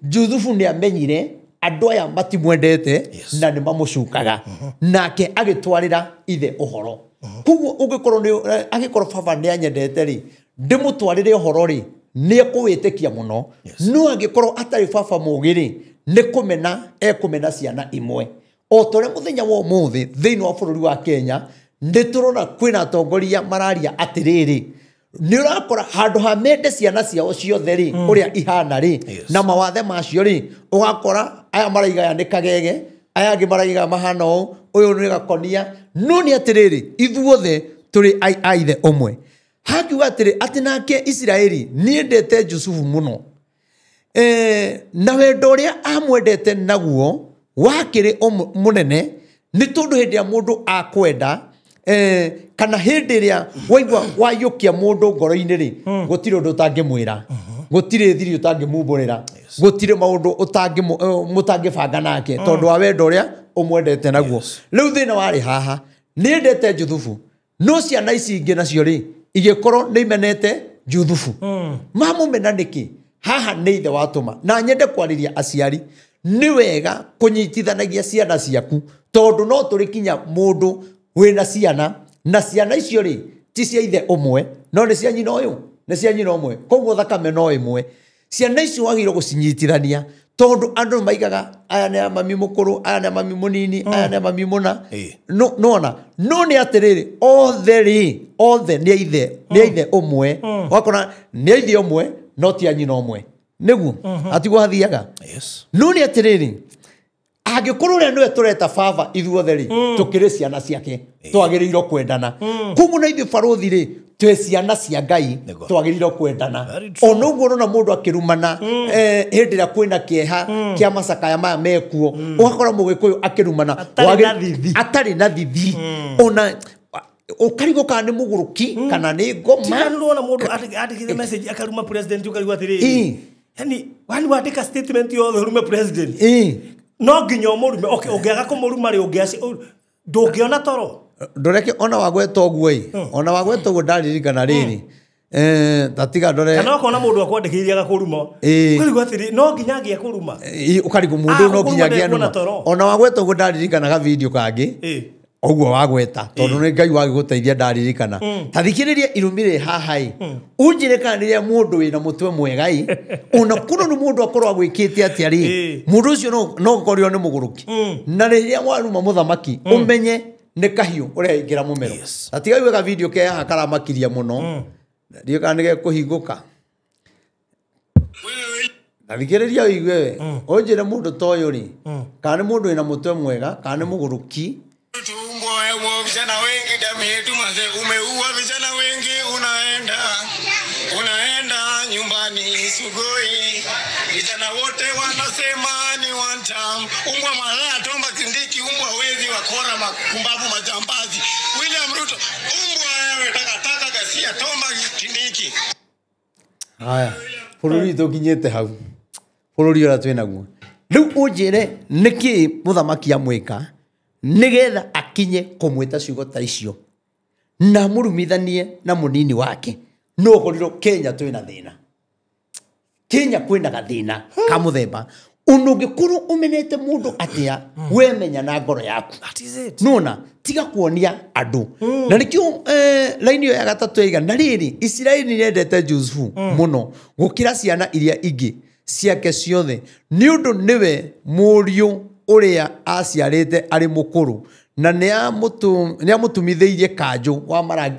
Jusufu nĩ amenyire andũ aya matimwendete na nĩ mamũcukaga. Nake agĩtwarĩra ithe ũhoro. Koguo ũngĩkorwo nĩ angĩkorwo baba nĩ anyendete rĩ, ndĩmũtwarĩre ũhoro rĩ, nĩ ekũwĩtĩkia mũno. No angĩkorwo atarĩ baba mũũgĩ rĩ, nĩ kũmena ekũmena ciana imwe. O ta ũrĩa mũthenya wa ũmũthĩ thĩinĩ wa bũrũri wa Kenya nĩ tũrona kwĩna atongoria mararia atĩrĩrĩ, nĩ ũrakora handũ ha mende ciana ciao ciothe rĩ, ũrĩa ihana rĩ, na mawathe macio rĩ, ũgakora aya maraiga nĩ kagege, aya angĩ maraiga mahana ũũ, ũyũ nĩ gakonia. No nĩ atĩrĩrĩ, ithuothe tũrĩ a ithe ũmwe. Hakiuga atĩrĩ, atĩ nake Isiraeli nĩendete Jusufu mũno. Na wendo ũrĩa amwendete naguo wakĩrĩ mũnene, nĩ tondũ hĩndĩ ĩrĩa mũndũ akwenda, kana hĩndĩ ĩrĩa waigua waiyũkia mũndũ ngoro-inĩ rĩ, gũtirĩ ũndũ ũtangĩmwĩra, gũtirĩ thiri ũtangĩmumbũrĩra, gũtirĩ maũndũ mũtangĩbanga nake, tondũ wa wendo ũrĩa ũmwendete naguo. Rĩu thĩna warĩ haha, nĩendete Juthubu, no ciana ici ingĩ nacio rĩ, igĩkorwo nĩ imenete Juthubu. Mamũmena nĩkĩ? Haha nĩ ithe watũma. Na nyende kwarĩria aciari, nĩ wega kũnyitithanagia ciana ciaku, tondũ no tũrĩ kinya mũndũ wĩna ciana, na ciana icio rĩ, ti cia ithe ũmwe, no nĩ cia nyina ũyũ, nĩ cia nyina ũmwe, koguo thakame no ĩmwe. Ciana icio wagĩrĩirwo gũcinyitithania, tondũ andũ maigaga aya nĩ a mami mũkũrũ, aya nĩ a mami mũnini, aya nĩ a mami mũna. Nona, no nĩ atĩrĩrĩ, othe rĩ, othe nĩ ithe, nĩ ithe ũmwe. Wakora nĩ ithe ũmwe, no ti a nyina ũmwe. Nĩguo, atiguo hathiaga. No nĩ atĩrĩrĩ, angĩkorwo ũrĩa nĩwe tũreta baba ithuothe rĩ, tũkĩrĩ ciana ciake, twagĩrĩirwo kwendana. Koguo na ithuĩ barũthi rĩ, twĩ ciana cia Ngai, twagĩrĩirwo kwendana. Ona ũguo ũrona mũndũ akĩrumana, hĩndĩ ĩrĩa kwĩna kĩeha kĩa macakaya maya mekuo, ũgakora mũgĩkũyũ akĩrumana atarĩ na thithi. Ona ũkarigwo kana nĩ mũgũrũki kana nĩ ngoma. Tiga nĩũrona mũndũ andĩkĩte message akaruma president, ũkarigwo atĩrĩrĩ, yani wani wandĩka statement yothe ũrume president, no nginya ũmũrume. Okay, ũngĩaga kũmũruma rĩ, ndũngĩona toro. Ndoreke ona wagweta ũguo ĩ, ona wagweta ũguo ndaririkana rĩrĩ, tatiga ndore. Kana ũkona mũndũ akwandĩkĩire agakũruma, ũkarigwo atĩrĩ, no nginya angĩe kũruma. Ũkarigwo mũndũ no nginya angĩe numa. Ona wagweta ũguo ndaririkana ga video kangĩ, ũguo wagweta, tondũ nĩ Ngai wagĩgũteithia ndaririkana. Ta thikĩrĩria irumi rĩ haha ĩ, ũnjĩre kana rĩrĩa mũndũ wĩna mũtwe mwega ĩ, ona kũrwo nĩ mũndũ akorwo agwĩkĩte atĩa rĩ, mũndũ ũcio no ũkorirwo nĩ mũgũrũki. Na rĩrĩa waruma mũthamaki, ũmenye nĩ kahiũ ũreingĩra mũmero. Na tiga iwe ga video ke haha karamakiria mũno, ndiũĩ kana nĩ gekũhingũka. Na thikĩrĩria ũigue we, ũnjĩre mũndũ ta ũyũ rĩ, kana nĩ mũndũ wĩna mũtwe mwega, kana nĩ mũgũrũki. Vijana wengi damu yetu mazee, umeua vijana wengi, unaenda unaenda nyumbani Sugoi, vijana wote wanasema ni one time. Umbwa malaya Tomba Kindiki, umbwa wezi wakora makumbavu majambazi. William Ruto, umbwa wewe takataka gasia Tomba Kindiki. Haya, bũrũri witũ ũkinyĩte hau, bũrũri ũrĩa twĩnaguo rĩu, ũnjĩre nĩkĩ mũthamaki amwĩka nĩgetha akinye kũmwĩta ciugo ta icio na mũrumithanie na mũnini wake. No ũkorirwo Kenya twĩna thĩna. Kenya kwina gathina ka muthemba unungikorwo umenete mundu atia wemenya na ngoro yaku. That is it. Nona tiga kuonia andu na nikio line ya gatatu iga na riri Isiraeli nĩendete Jusufu muno gukira ciana iria ingi ciake ciothe ni undu niwe muriu uria aciarite ari mukuru na nĩamũtumithĩirie kanjũ wa marangi.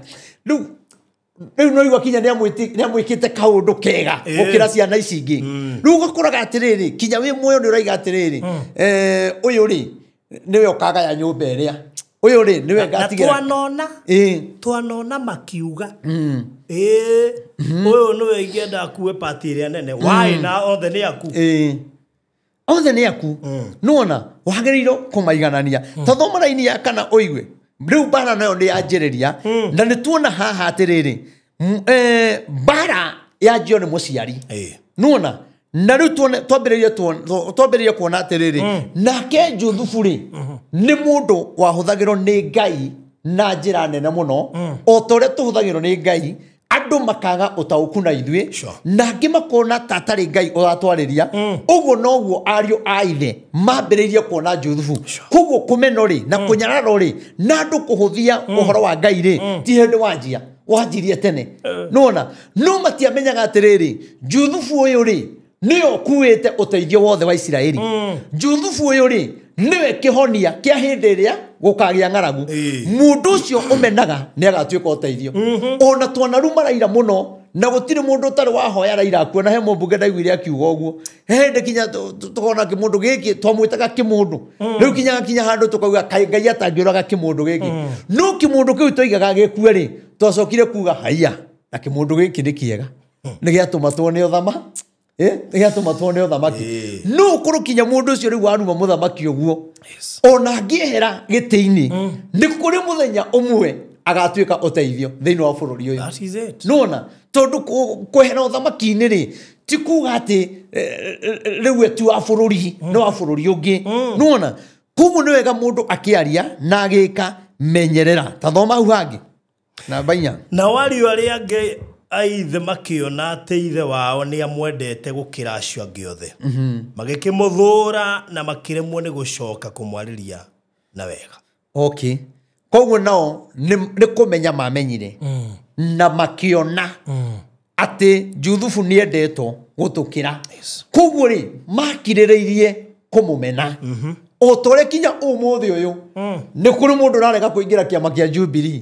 Rĩu no igua kinya nĩamwĩkĩte kaũndũ kega gũkĩra ciana ici ingĩ. Rĩu ũgakoraga atĩrĩrĩ kinya wĩ muoyo nĩ ũraiga atĩrĩrĩ ũyũ rĩ nĩwe ũkagaya nyũmba ĩrĩa ũyũ rĩ nĩwe ngatigĩra. Twanona makiuga ũyũ nĩwe ingĩenda akue pati ĩrĩa nene why na othe nĩ aku. Othe nĩ aku. Nĩwona wagĩrĩirwo kũmaiganania. Ta thoma raini ya kana ũigue rĩu mbara nayo nĩ yanjĩrĩria na nĩ tuona haha atĩrĩrĩ mbara yanjio nĩ mũciari. Nĩwona na rĩu twambĩrĩrie kuona atĩrĩrĩ nake Juthubu rĩ nĩ mũndũ wahũthagĩrwo nĩ Ngai na njĩra nene mũno o ta ũrĩa tũhũthagĩrwo nĩ Ngai andũ makaga ũtaũku na ithuĩ na angĩ makona ta atarĩ Ngai ũratwarĩria. Ũguo noguo ariũ a ithe mambĩrĩirie kuona Juthubu. Koguo kũmeno rĩ na kũnyararwo rĩ na andũ kũhũthia ũhoro wa Ngai rĩ ti hĩndĩ wanjia wanjirie tene. Nĩwona no matiamenyaga atĩrĩrĩ Juthubu ũyũ rĩ nĩwe ũkuĩte ũteithio wothe wa Isiraeli. Juthubu ũyũ rĩ nĩwe kĩhonia kĩa hĩndĩ ĩrĩa gũkagĩa ng'aragu. Mũndũ ũcio ũmenaga nĩ agatuĩka ũteithio. Ona twanaruma Raila mũno na gũtirĩ mũndũ ũtarĩ wahoya Raila akue na he mũmbunge ndaiguire akiuga ũguo. He hĩndĩ kinya tũkona kĩmũndũ gĩkĩ twamwĩtaga kĩmũndũ. Rĩu kinya handũ tũkauga kaĩ Ngai atangĩũraga kĩmũndũ gĩkĩ. No kĩmũndũ kĩu twoigaga gĩkue rĩ twacokire kuga haiya na kĩmũndũ gĩkĩ nĩ kĩega nĩ gĩatũma tuone ũthamaki. Nĩgĩatũma tuone ũthamaki. No ũkorwo kinya mũndũ ũcio rĩu waruma mũthamaki ũguo ona angĩehera gĩtĩ-inĩ nĩ kũrĩ mũthenya ũmwe agatuĩka ũteithio thĩinĩ wa bũrũri ũyũ. That is it. Nĩwona tondũ kwehera ũthamaki-inĩ rĩ ti kuga atĩ rĩu ti wa bũrũri nĩ wa bũrũri ũngĩ. Nĩwona koguo nĩ wega mũndũ akĩaria na agĩka menyerera. Ta thoma hau hangĩ namba 4. Nao ariũ arĩa angĩ aithe makiona atĩ ithe wao nĩ amwendete gũkĩra acio angĩ othe magĩkĩmũthũũra na makĩremwo nĩ gũcoka kũmwarĩria na wega. Okay. Koguo nao nĩ kũmenya mamenyire na makiona atĩ Juthubu nĩendetwo gũtũkĩra. Koguo rĩ makirĩrĩirie kũmũmena o ta ũrĩa kinya ũmũthĩ ũyũ nĩ kũrĩ mũndũ ũrarega kũingĩra kĩama kĩa Jubilee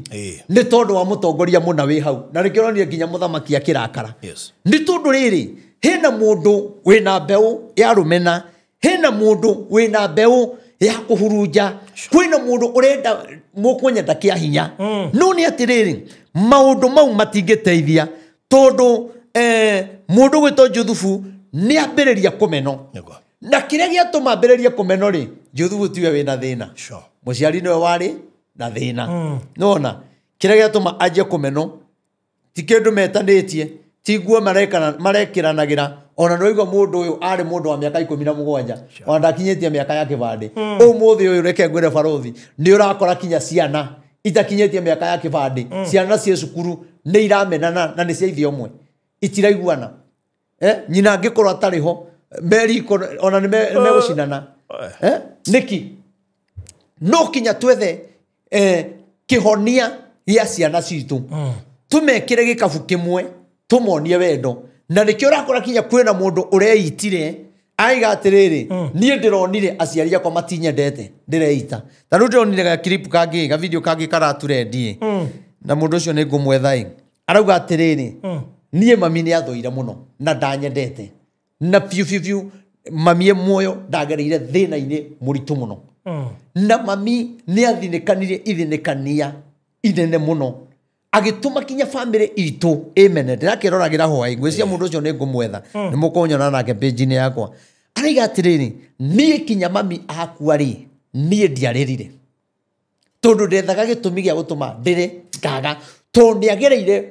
nĩ tondũ wa mũtongoria mũna wĩ hau na nĩkĩo ũronire nginya mũthamaki akĩrakara. Nĩ tondũ rĩrĩ hena mũndũ wĩna mbeũ ya rũmena, hena mũndũ wĩna mbeũ ya kũhurunja, kwĩna mũndũ ũrenda mũkũnyenda kĩa hinya. No nĩ atĩrĩrĩ maũndũ mau matingĩteithia tondũ mũndũ gwĩtwo Juthubu nĩ ambĩrĩria kũmeno. Na kĩrĩa gĩatũma ambĩrĩrie kũmeno rĩ Juthubu tiwe wĩna thĩna. Mũciari nĩwe warĩ na thĩna. Nĩwona kĩrĩa gĩatũma anjie kũmeno ti kĩndũ metanĩtie ti nguo marekĩranagĩra. Ona nĩwaigua mũndũ ũyũ arĩ mũndũ wa mĩaka 17 ona ndakinyĩtie mĩaka ya kĩbandĩ. Ũmũthĩ ũyũ reke ngwĩre barothi nĩ ũrakora kinya ciana itakinyĩtie mĩaka ya kĩbandĩ ciana ciĩ cukuru nĩ iramenana na nĩ cia ithe ũmwe itiraiguana. Nyina angĩkorwo atarĩ ho meriko ona nĩ megũcinana. Nĩkĩ no kinya twethe kĩhonia gĩa ciana citũ tũmekĩre gĩkabu kĩmwe tũmonie wendo. Na nĩkĩo ũrakora kinya kwĩna mũndũ ũreitire aiga atĩrĩrĩ niĩ ndĩronire aciari akwa matinyendete ndĩreita. Ta rĩu ndĩronire ga clip kangĩ ga video kangĩ karaturendiĩ na mũndũ ũcio nĩ ngũmwetha ĩ arauga atĩrĩrĩ niĩ mami nĩ athũire mũno na ndanyendete na biũ biũ biũ mami e muoyo ndagereire thĩna-inĩ mũritũ mũno na mami nĩ athinĩkanire ithinĩkania inene mũno agĩtũma kinya family itũ ĩmene. Ndĩrakĩroragĩra hwaĩ ngwĩciria mũndũ ũcio nĩ ngũmwetha nĩ mũkũnyona nake page-inĩ yakwa. Araiga atĩrĩrĩ niĩ kinya mami akua rĩ niĩ ndiarĩrire tondũ ndethaga gĩtũmi gĩa gũtũma ndĩre ngaga tondũ nĩagereire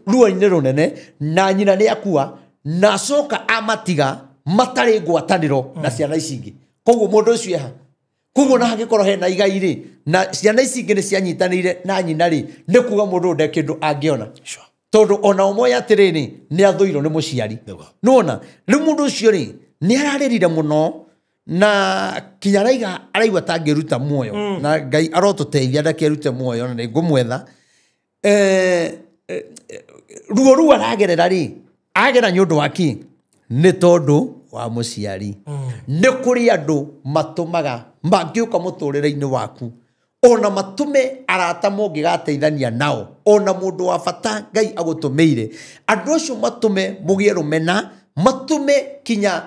ruo-inĩ rũnene na nyina nĩ akua na acoka amatiga matarĩ ngwatanĩro na ciana ici ingĩ. Koguo mũndũ ũcio eha koguo na hangĩkorwo hena igai rĩ na ciana ici ingĩ nĩ cianyitanĩire na nyina rĩ nĩ kuga mũndũ ũyũ nde kĩndũ angĩona. Tondu ona ũmwe atĩrĩrĩ nĩ athũirwo nĩ mũciari. Nĩwona rĩu mũndũ ũcio rĩ nĩ ararĩrire mũno na kinya araiga araigua tangĩruta muoyo na Ngai arotũteithia ndakĩrute muoyo na nĩngũmwetha. Ruo rũu aragerera rĩ agera nĩ ũndũ wa kĩ? Nĩ tondũ wa mũciari. Nĩ kũrĩ andũ matũmaga mangĩũka mũtũrĩre-inĩ waku ona matume arata mũngĩgateithania nao ona mũndũ wa bata Ngai agũtũmĩire andũ acio matume mũgĩe rũmena matume kinya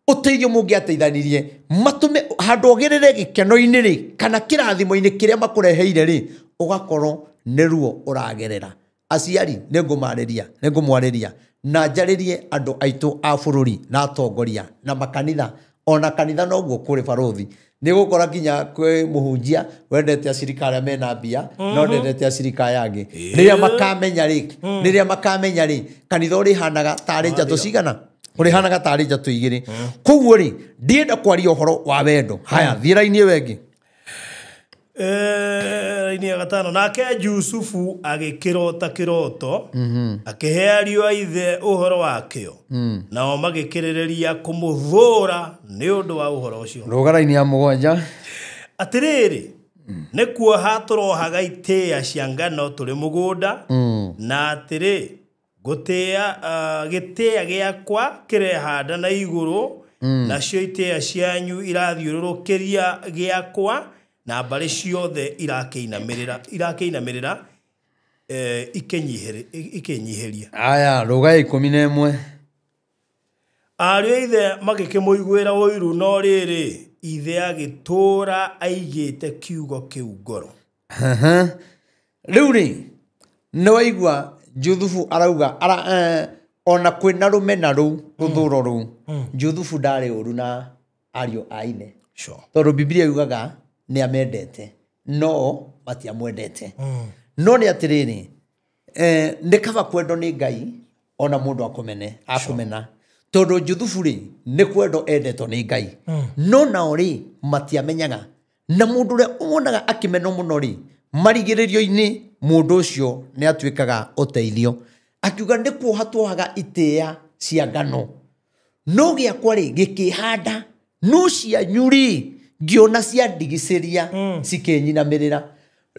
ũteithio mũngĩateithanirie matume handũ ũgĩrĩre gĩkeno-inĩ rĩ kana kĩrathimo-inĩ kĩrĩa makũreheire rĩ ũgakorwo nĩ ruo ũragerera. Aciari nĩngũmarĩria nĩngũmwarĩria na njarĩrie andũ aitũ a bũrũri na atongoria na makanitha ona kanitha noguo kũrĩ barothi nĩ gũkora nginya kwĩ mũhunjia wendete acirika arĩa mena mbia no ndendete acirika aya angĩ. Rĩrĩa makamenya rĩ rĩrĩa makamenya rĩ kanitha ũrĩhanaga tarĩ njatũ cigana ũrĩhanaga tarĩ njatũ igĩrĩ. Koguo rĩ ndienda kwaria ũhoro wa wendo. Haya thiĩ raini ĩyo ĩngĩ. Raini ya gatano. Nake Jusufu agĩkĩrota kĩroto akĩhe ariũ a ithe ũhoro wakĩo nao magĩkĩrĩrĩria kũmũthũra nĩ ũndũ wa ũhoro ũcio. Rũga raini ya mũgwanja. Atĩrĩrĩ nĩ kuoha tũrohaga itĩĩa cia ngano tũrĩ mũgũnda na atĩrĩ gũtĩĩa gĩtĩĩa gĩakwa kĩrehanda na igũrũ nacio itĩĩa cianyu irathiũrũrũkĩria gĩakwa na mbarĩ ciothe irakĩinamĩrĩra ikĩnyihĩria. Aya rũga 11. Ariũ a ithe magĩkĩmũiguĩra ũiru no rĩrĩ ithe agĩtũũra aigĩte kiugo kĩu ngoro. Rĩu rĩ nĩ waigua Juthubu arauga ona kwĩna rũmena rũu rũthũro rũu Juthubu ndarĩ ũru na ariũ a ithe tondũ Biblia yugaga nĩ amendete no matiamwendete. No nĩ atĩrĩrĩ nĩ kaba kwendwo nĩ Ngai ona mũndũ akũmene akũmena tondũ Juthubu rĩ nĩ kwendwo endetwo nĩ Ngai no nao rĩ matiamenyaga na mũndũ ũrĩa ũmonaga akĩmenwo mũno rĩ marigĩrĩrio-inĩ mũndũ ũcio nĩ atuĩkaga ũteithio. Akiuga nĩ kuoha tuohaga itĩĩa cia ngano no gĩakwa rĩ gĩkĩhanda no cianyu rĩ ngĩona ciandigicĩria cikĩnyinamĩrĩra.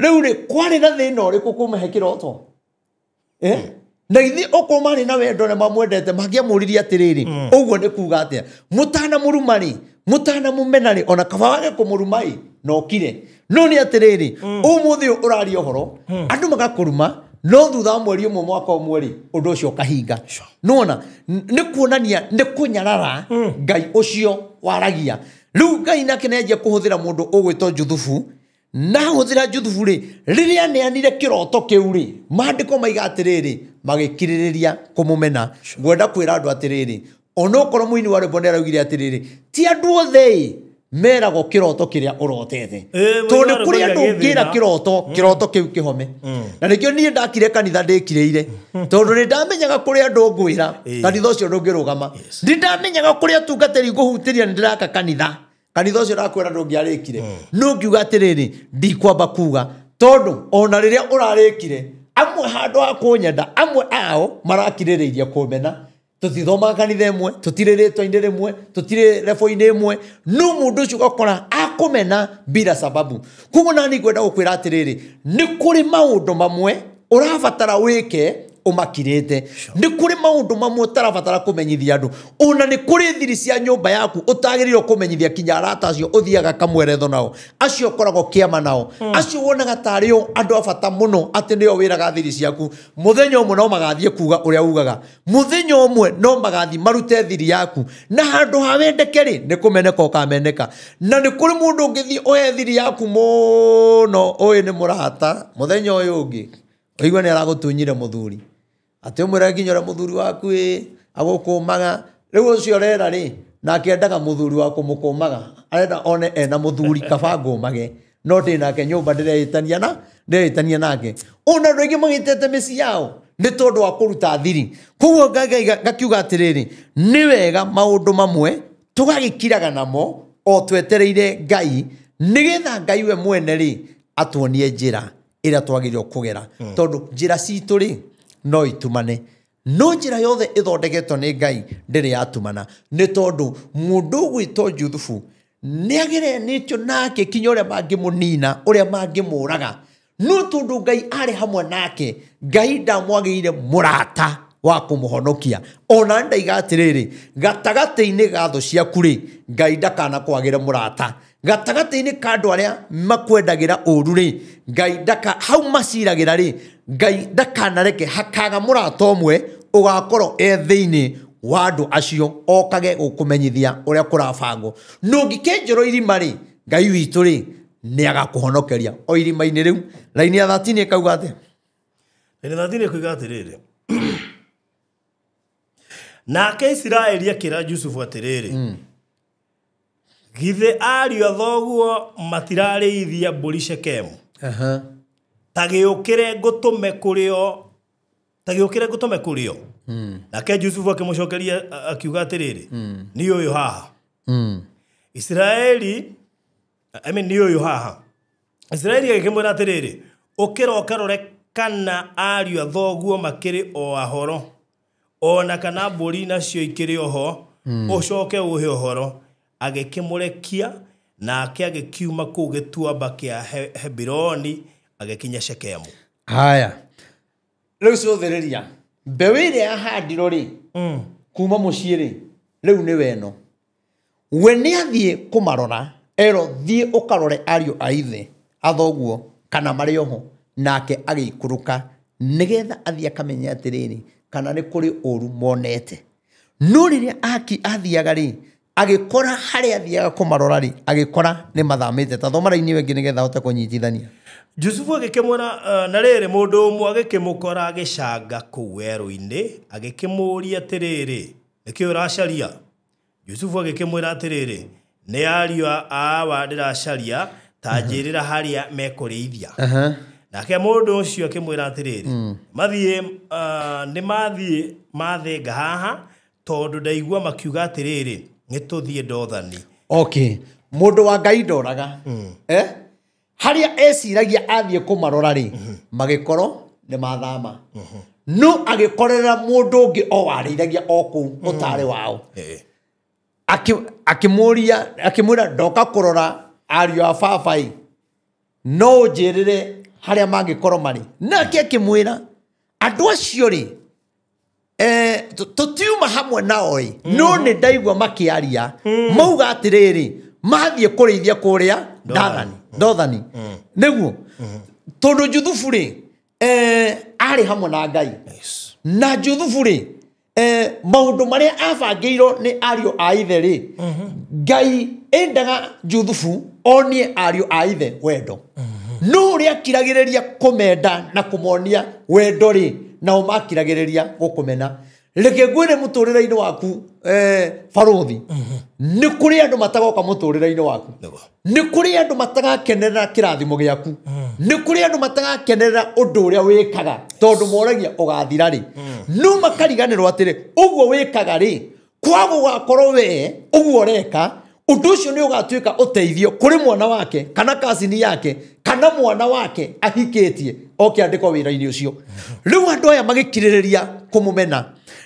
Rĩu rĩ kwarĩ na thĩna ũrĩkũ kũmahe kĩroto? Na githĩ okorwo marĩ na wendo na mamwendete mangĩamũririe atĩrĩrĩ ũguo nĩ kuga atĩa mũtanamũruma rĩ mũtanamũmena rĩ ona kaba wage kũmũruma ĩ na ũkire. No nĩ atĩrĩrĩ ũmũthĩ ũyũ ũraria ũhoro andũ magakũruma no thutha wa mweri ũmwe mwaka ũmwe rĩ ũndũ ũcio ũkahinga. Nĩwona nĩ kuonania nĩ kũnyarara Ngai ũcio waragia. Rĩu Ngai nake nĩanjia kũhũthĩra mũndũ ũgwĩtwo Juthubu na hũthĩra Juthubu rĩ rĩrĩa aneanire kĩroto kĩu rĩ maandĩko maiga atĩrĩrĩ magĩkirĩrĩria kũmũmena. Ngwenda kwĩra andũ atĩrĩrĩ onokorwo mũini wa rwĩmbo nĩaraugire atĩrĩrĩ ti andũ othe meragwo kĩroto kĩrĩa ũrotete tondũ kũrĩ andũ ũngĩra kĩroto kĩroto kĩu kĩhome. Na nĩkĩo niĩ ndakire kanitha ndĩkirĩire tondũ nĩ ndamenyaga kũrĩ andũ ngwĩra kanitha ũcio ndũngĩrũgama. Nĩ ndamenyaga kũrĩ atungatĩri ngũhutĩria nĩ ndĩraka kanitha kanitha ũcio ndakwĩra ndũngĩarĩkire. No ngiuga atĩrĩrĩ ndikwamba kuga tondũ ona rĩrĩa ũrarĩkire amwe handũ ha kũnyenda amwe ao marakirĩrĩirie kũmena. Tũtithomaga kanitha ĩmwe tũtirĩ rĩtwa-inĩ rĩmwe tũtirĩ rebo-inĩ ĩmwe no mũndũ ũcio ũgakora akũmena bila sababu. Koguo nani ngwenda gũkwĩra atĩrĩrĩ nĩ kũrĩ maũndũ mamwe ũrabatara wĩke ũmakirĩte nĩ kũrĩ maũndũ mamwe ũtarabatara kũmenyithia andũ ona nĩ kũrĩ thiri cia nyũmba yaku ũtagĩrĩirwo kũmenyithia kinya arata acio ũthiaga kamweretho nao acio ũkoragwo kĩama nao acio wonaga tarĩ o andũ a bata mũno atĩ nĩo wĩraga thiri ciaku. Mũthenya ũmwe no magathiĩ kuga ũrĩa ugaga mũthenya ũmwe no magathiĩ marute thiri yaku na handũ ha wendeke rĩ nĩ kũmeneka ũkameneka. Na nĩ kũrĩ mũndũ ũngĩthiĩ oe thiri yaku mũno ũyũ nĩ mũrata mũthenya ũyũ ũngĩ ũigue nĩ aragũtunyire mũthuri atĩ ũmwĩre nginya ũrĩa mũthuri waku ĩ agũkũmaga. Rĩu ũcio ũrera rĩ nake endaga mũthuri wa kũmũkũmaga arenda one ena mũthuri kaba ngũmage no ndĩ nake nyũmba ndĩreĩtania nake. Ona andũ aingĩ magĩtete mĩciĩ yao nĩ tondũ wa kũruta thiri. Koguo ngakiuga atĩrĩrĩ nĩ wega maũndũ mamwe tũgagĩkiraga namo o twetereire Ngai nĩgetha Ngai we mwene rĩ atuonie njĩra ĩrĩa twagĩrĩirwo kũgera tondũ njĩra citũ rĩ no itumane no njĩra yothe ĩthondeketwo nĩ Ngai ndĩrĩ yatumana nĩ tondũ mũndũ ũgwĩtwo Juthubu nĩageranĩtio nake kinya ũrĩa mangĩmũnina ũrĩa mangĩmũraga no tondũ Ngai arĩ hamwe nake Ngai ndamwagĩire mũrata wa kũmũhonokia ona ndaiga atĩrĩrĩ gatagatĩ-inĩ ga thũ ciaku rĩ Ngai ndakanakwagĩre mũrata gatagatĩ-inĩ ka andũ arĩa makwendagĩra ũru rĩ Ngai ndaka hau maciragĩra rĩ Ngai ndakanareke hakaga mũrata ũmwe ũgakorwo e thĩinĩ wa andũ acio okage gũkũmenyithia ũrĩa kũrabangwo no ũngĩkĩenjerwo irima rĩ Ngai witũ rĩ nĩagakũhonokeria o irima-inĩ rĩu raini ya 13 ĩkauga atĩa Raini ya 13 ĩkuiga atĩrĩrĩ nake Isiraeli akĩra Jusufu atĩrĩrĩ githĩ ariũ a thoguo matirarĩithia mbũri Shekemu ta gĩũkĩre ngũtũme kũrĩ o nake Jusufu akĩmũcokeria akiuga atĩrĩrĩ niĩ ũyũ haha Isiraeli niĩ ũyũ haha Isiraeli agĩkĩmwĩra atĩrĩrĩ ũkĩra ũkarore kana ariũ a thoguo makĩrĩ o ahoro ona kana mbũri nacio ikĩrĩ oho ũcoke ũhe ũhoro agĩkĩmũrekia nake agĩkiuma kũu gĩtuamba kĩa Hebironi agĩkinya Shekemu. Haya rĩu cũthĩrĩria mbeũ ĩrĩa yahandirwo rĩ kuma mũciĩ rĩ rĩu nĩ weno we nĩathiĩ kũmarora erwo thiĩ ũkarore ariũ a ithe athoguo kana marĩ oho nake agĩikũrũka nĩgetha athiĩ akamenye atĩrĩrĩ kana nĩ kũrĩ ũru monete no rĩrĩa aki athiaga rĩ agĩkora harĩa athiaga kũmarora rĩ agĩkora nĩ mathamĩte ta thoma raini ĩyo ĩngĩ nĩgetha ahote kũnyitithania Jusufu agĩkĩmwĩra na rĩrĩ mũndũ ũmwe agĩkĩmũkora agĩcanga kũu werũ-inĩ agĩkĩmũũria atĩrĩrĩ nĩkĩ ũracaria Jusufu agĩkĩmwĩra atĩrĩrĩ nĩ ariũ a awa ndĩracaria ta njĩrĩra harĩa mekũrĩithia nake mũndũ ũcio akĩmwĩra atĩrĩrĩ mathiĩ nĩ mathiĩ mathenga haha tondũ ndaigua makiuga atĩrĩrĩ nĩ tũthiĩ Dothani. Okay mũndũ wa Ngai ndoraga harĩa eciragia athiĩ kũmarora rĩ magĩkorwo nĩ mathama no agĩkorera mũndũ ũngĩ o warĩithagia o kũu ũtarĩ wao akĩmũria akĩmwĩra ndoka kũrora ariũ a baba ĩ no ũnjĩrĩre harĩa mangĩkorwo marĩ nake akĩmwĩra andũ acio rĩ tũtiuma hamwe nao ĩ no nĩ ndaigua makĩaria mauga atĩrĩrĩ mathiĩ kũrĩithia kũrĩa Dothani nĩguo tondũ Juthubu rĩ arĩ hamwe na Ngai na Juthubu rĩ maũndũ marĩa abangĩirwo nĩ ariũ a ithe rĩ Ngai endaga Juthubu onie ariũ a ithe wendo no ũrĩa akiragĩrĩria kũmenda na kũmonia wendo rĩ nao makiragĩrĩria gũkũmena reke ngwĩre mũtũrĩre-inĩ waku barũthi nĩ kũrĩ andũ matagoka mũtũrĩre-inĩ waku nĩ kũrĩ andũ matagakenerera kĩrathimo gĩaku nĩ kũrĩ andũ matagakenerera ũndũ ũrĩa wĩkaga tondũ moragia ũgathira rĩ no makariganĩrwo atĩrĩ ũguo wĩkaga rĩ kwaga ũgakorwo we ũguo ũreka ũndũ ũcio nĩ ũgatuĩka ũteithio kũrĩ mwana wake kana kazini yake kana mwana wake ahikĩtie oke andĩkwo wĩra-inĩ ũcio rĩu andũ aya magĩkirĩrĩria kũmũmena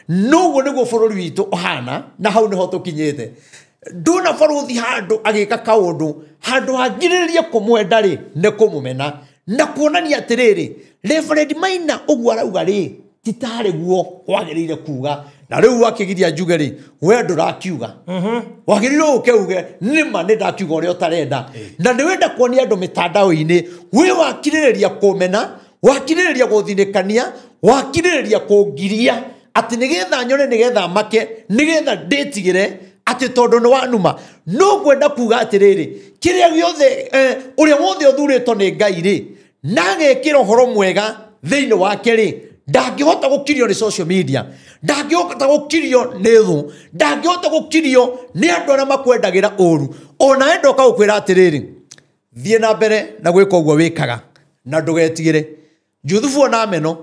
noguo nĩguo bũrũri witũ ũhana na hau nĩho tũkinyĩte ndona barũthi handũ agĩka kaũndũ handũ hangirĩrĩrie kũmwenda rĩ nĩ kũmũmena na kuonania atĩrĩrĩ Reverend Maina ũguo arauga rĩ ti tarĩ guo wagĩrĩire kuga na rĩu wakĩgiria njuge rĩ we ndũrakiuga wagĩrĩirwo ũke uge nĩma nĩ ndakiuga ũrĩa ũtarenda na nĩ wenda kuonia andũ mĩtandao-inĩ wĩ wakirĩrĩria kũmena wakirĩrĩria gũthinĩkania wakirĩrĩria kũngiria atĩ nĩgetha nyone nĩgetha make nĩgetha ndĩtigĩre atĩ tondũ nĩ wanuma no ngwenda kuga atĩrĩrĩ kĩrĩa gĩothe ũrĩa wothe ũthurĩtwo nĩ Ngai rĩ na agekĩra ũhoro mwega thĩinĩ wake rĩ ndangĩhota gũkirio nĩ social media ndangĩhota gũkirio nĩ thũ ndangĩhota gũkirio nĩ andũ arĩa makwendagĩra ũru ona we ndoka gũkwĩra atĩrĩrĩ thiĩ na mbere na gwĩka ũguo wĩkaga na ndũgetigĩre Juthubu ona ameno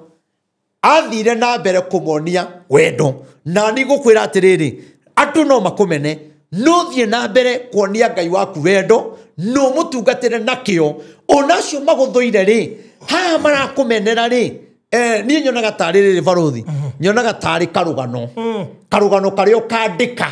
athire na mbere kũmonia wendo na nĩ ngũkwĩra atĩrĩrĩ andũ no makũmene no thiĩ na mbere kuonia Ngai waku wendo no mũtungatĩre na kĩo ona acio magũthũire rĩ haha marakũmenera rĩ Niĩ nyonaga tarĩ rĩrĩ barothi nyonaga tarĩ karũgano karũgano karĩa ũkandĩka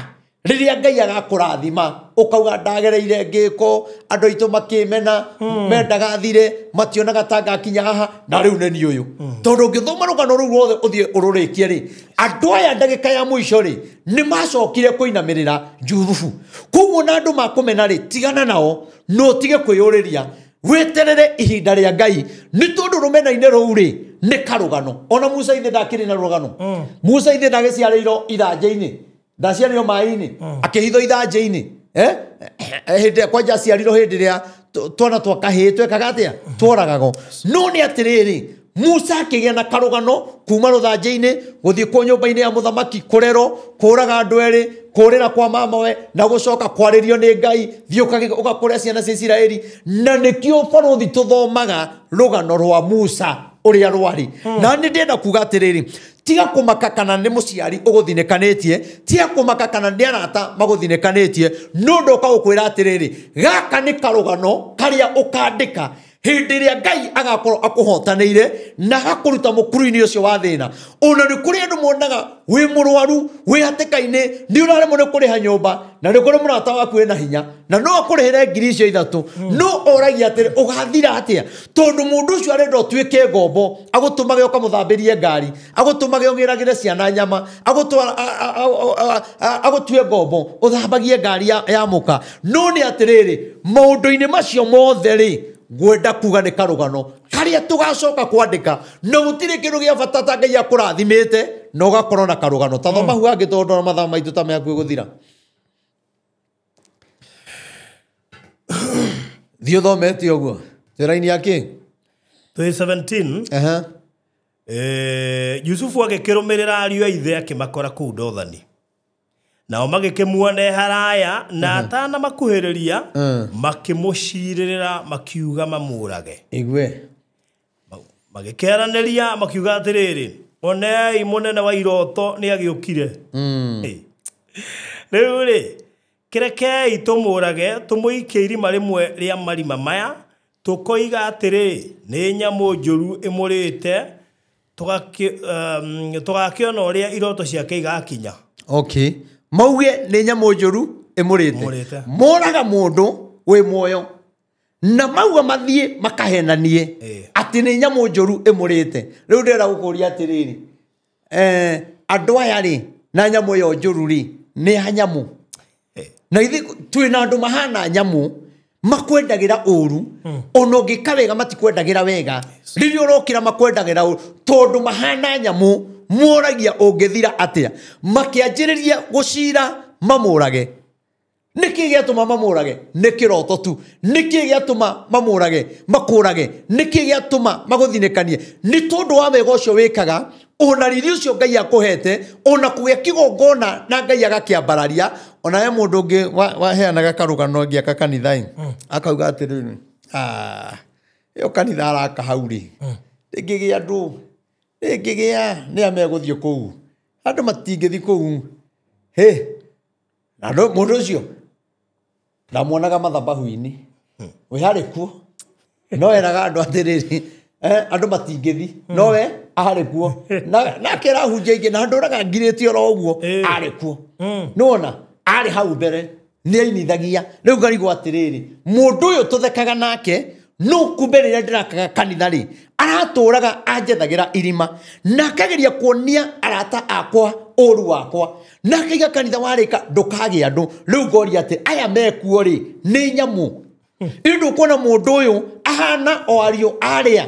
rĩrĩa Ngai agakũrathima ũkauga ndagereire ngĩko andũ aitũ makĩmena mendaga thire mationaga ta ngakinya haha na rĩu nĩ niĩ ũyũ tondũ ũngĩthoma rũgano rũu ruothe ũthiĩ ũrũrĩkie rĩ andũ aya ndagĩka ya mũico rĩ nĩ macokire kũinamĩrĩra Juthubu koguo na andũ makũmena rĩ tigana nao no ũtige kwĩyũrĩria weterere ihinda rĩa Ngai nĩ tondũ rũmena-inĩ rũu rĩ nĩ karũgano ona Musa ithe ndakĩrĩ na rũgano Musa ithe ndagĩciarĩirwo ithanjĩ-inĩ ndaciarĩirwo maĩ-inĩ akĩhithwo ithanjĩ-inĩ hĩndĩ ĩrĩa kwanja aciarirwo hĩndĩ ĩrĩa twana twa kahĩĩ twekaga atĩa tworagagwo no nĩ atĩrĩrĩ Musa akĩgĩa na karũgano kuma rũthanjĩ-inĩ gũthiĩ kũ nyũmba-inĩ ya mũthamaki kũrerwo kũraga andũ erĩ kũrĩra kwa mamawe na gũcoka kwarĩrio nĩ Ngai thiĩ ũgakũre ciana cia Isiraeli na nĩkĩo barothi tũthomaga rũgano rwa Musa ũrĩa rwarĩ na nĩ ndĩrenda kuga atĩrĩrĩ tiga kũmaka kana nĩ mũciari ũgũthinĩkanĩtie tiga kũmaka kana nĩ arata magũthinĩkanĩtie no ndoka gũkwĩra atĩrĩrĩ gaka nĩ karũgano karĩa ũkandĩka hĩndĩ ĩrĩa Ngai agakorwo akũhotanĩire na agakũruta mũkuru-inĩ ũcio wa thĩna ona nĩ kũrĩ andũ monaga wĩ mũrwaru wĩ hatĩka-inĩ nĩ ũraremwo nĩ kũrĩha nyũmba na nĩ kũrĩ mũrata waku wĩna hinya na no akũrĩhĩre 3,000 no oragia atĩrĩ ũgathira atĩa tondũ mũndũ ũcio arenda ũtuĩke ngombo agũtũmage ũkamũthambĩrie ngari agũtũmage ũgĩragĩre ciana nyama agũtue ngombo ũthambagie ngari ya mũka no nĩ atĩrĩrĩ maũndũ-inĩ macio mothe rĩ ngwenda kuga nĩ karũgano karĩa tũgacoka kwandĩka na gũtirĩ kĩndũ gĩa bata ta Ngai akũrathimĩte na ũgakorwo na karũgano ta thoma hau hangĩ tondũ ndona mathaa maitũ ta me hakuhĩ gũthira thiĩ ũthomete ũguo twĩ raini ya kĩ twĩ 17 Yusufu agĩkĩrũmĩrĩra ariũ a ithe akĩmakora kũu Dothani nao magĩkĩmuona haraya na atanamakuhĩrĩria makĩmũcirĩrĩra makiuga mamũrage igue magĩkĩaranĩria makiuga atĩrĩrĩ onei mũnene wa iroto nĩ agĩũkire rĩu rĩ kĩrekei tũmũrage tũmũikie irima rĩmwe rĩa marima maya tũkoiga atĩrĩ nĩ nyamũ njũru ĩmũrĩte tũgakĩona ũrĩa iroto ciake igakinya okay mauge nĩ nyamũ njũru ĩmũrĩte moraga mũndũ wĩ muoyo na mauga mathiĩ makahenanie atĩ nĩ nyamũ njũru ĩmũrĩte rĩu ndĩrenda gũkũria atĩrĩrĩ andũ aya rĩ na nyamũ ĩyo njũru rĩ nĩ ya nyamũ na ithuĩ twĩna andũ mahana nyamũ makwendagĩra ũru ona ũngĩka wega matikwendagĩra wega rĩrĩa ũrokĩra makwendagĩra ũru tondũ mahana nyamũ moragia ũngĩthira atĩa makĩanjĩrĩria gũcira mamũrage nĩkĩ gĩatũma mamũrage nĩ kĩroto tu nĩkĩ gĩatũma mamũrage makũrage nĩkĩ gĩatũma magũthinĩkanie nĩ tondũ wa wega ũcio wĩkaga ona riri ũcio Ngai akũhete ona kũgĩa kĩgongona na Ngai agakĩambararia ona he mũndũ ũngĩ waheanaga karũgano ngĩaka kanitha-ĩ akauga atĩrĩrĩ ĩyo kanitha araka hau rĩ ndĩngĩgĩa andũ ndĩngĩgĩa nĩ a megũthiĩ kũu andũ matingĩthiĩ kũu hĩ na mũndũ ũcio ndamuonaga mathabahu-inĩ wĩ harĩ kuo no eraga andũ atĩrĩrĩ andũ matingĩthi no we arĩ kuo nake arahunjia ingĩ na ndũraga ngirĩte oro ũguo arĩ kuo nĩwona arĩ hau mbere nĩ ainithagia rĩu ngarigwo atĩrĩrĩ mũndũ ũyũ tũthekaga nake no kumbe rĩrĩa ndĩrakaga kanitha rĩ aratũraga anjethagĩra irima na akageria kuonia arata akwa ũru wakwa na akaiga kanitha warĩka ndũkagĩa andũ rĩu ngoria atĩ aya mekuo rĩ nĩ nyamũ ĩ ndũkuona mũndũ ũyũ ahana o ariũ arĩa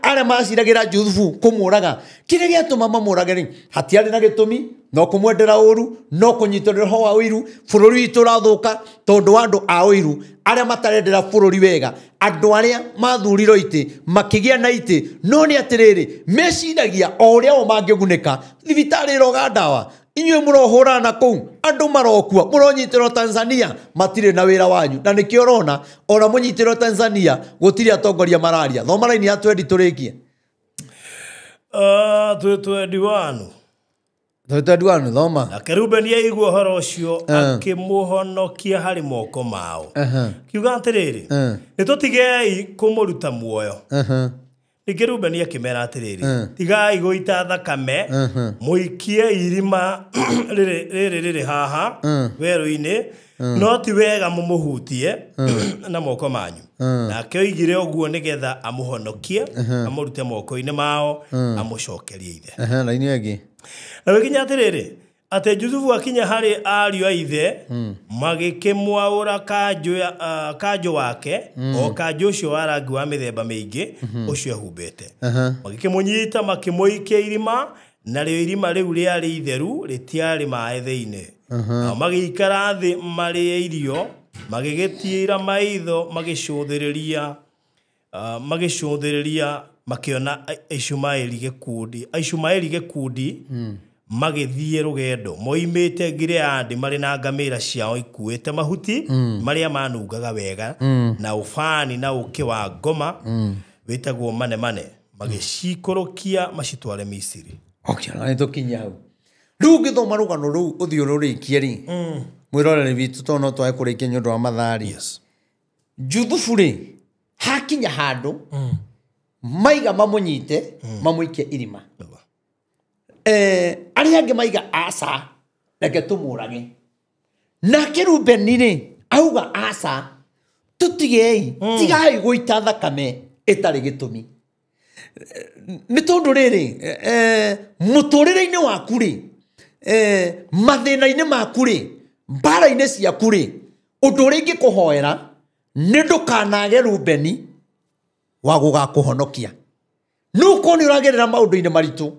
arĩa maciragĩra Juthubu kũmũraga kĩrĩa gĩatũma mamũrage rĩ hatiarĩ na gĩtũmi no kũmwendera ũru no kũnyitwo nĩ roho wa ũiru bũrũri witũ ũrathũka tondũ wa andũ a ũiru arĩa matarendera bũrũri wega andũ arĩa mathurirwo itĩ makĩgĩa na itĩ no nĩ atĩrĩrĩ meciragia o ũrĩa o mangĩgunĩka thibitarĩ ĩroga ndawa inyuĩ mũrohũrana na kũu andũ marokua mũronyitĩrwo Tanzania matirĩ na wĩra wanyu na nĩkĩo ũrona ona mũnyitĩrwo Tanzania gũtirĩ atongoria mararia thoma raini ya 20 tũrĩkie twĩ 21 21 thoma nake Rubeni aigua ũhoro ũcio akĩmũhonokia harĩ moko mao kiuga atĩrĩrĩ nĩ tũtigei kũmũruta muoyo Ningĩ Rubeni akĩmera atĩrĩrĩ, tigai gũita thakame, mũikie irima rĩrĩ rĩrĩ haha werũ-inĩ, no ti wega mũmũhutie na moko manyu. Nake oigire ũguo nĩgetha amũhonokie, amũrute moko-inĩ mao, amũcokerie ithe. Raini ĩngĩ. Na gũgĩkinya atĩrĩrĩ, atĩ Jusufu akinya harĩ ariũ a ithe, magĩkĩmwaũra kanjũ wake, o kanjũ ũcio wa rangi wa mĩthemba mĩingĩ, ũcio ehumbĩte. Magĩkĩmũnyita makĩmũikia irima, narĩo irima rĩu rĩarĩ itheru, rĩtiarĩ maaĩ thĩinĩ. Nao magĩikara thĩ marĩe irio, magĩgĩtiira maitho, magĩcũthĩrĩria makĩona Ishumaeli gĩkundi magĩthiĩ rũgendo moimĩte Gileadi marĩ na ngamĩra ciao ikuĩte mahuti marĩa manungaga wega na ũbani na ũũkĩ wa ngoma wĩtagwo manemane, magĩcikũrũkia macitware Misiri. Okay, na nĩtũkinyia hau. Rĩu ũngĩthoma rũgano rũu ũthiĩ ũrũrĩkie rĩ, mwĩroreri witũ tondũ no twage kũrĩkia nĩ ũndũ wa mathaa-rĩ. Yes. Juthubu rĩ, hakinya handũ maiga mamũnyite mamũikie irima. Arĩa angĩ maiga aca, reke tũmũrage. Nake Rubeni rĩ, auga aca, tũtigei, tigai gũita thakame ĩtarĩ gĩtũmi. Nĩ tondũ rĩrĩ, mũtũrĩre-inĩ waku rĩ, mathĩna-inĩ maku rĩ, mbara-inĩ ciaku rĩ, ũndũ ũrĩa ingĩkũhoera nĩ ndũkanage Rubeni wa gũgakũhonokia. No ũkorwo nĩ ũragerera maũndũ-inĩ maritũ,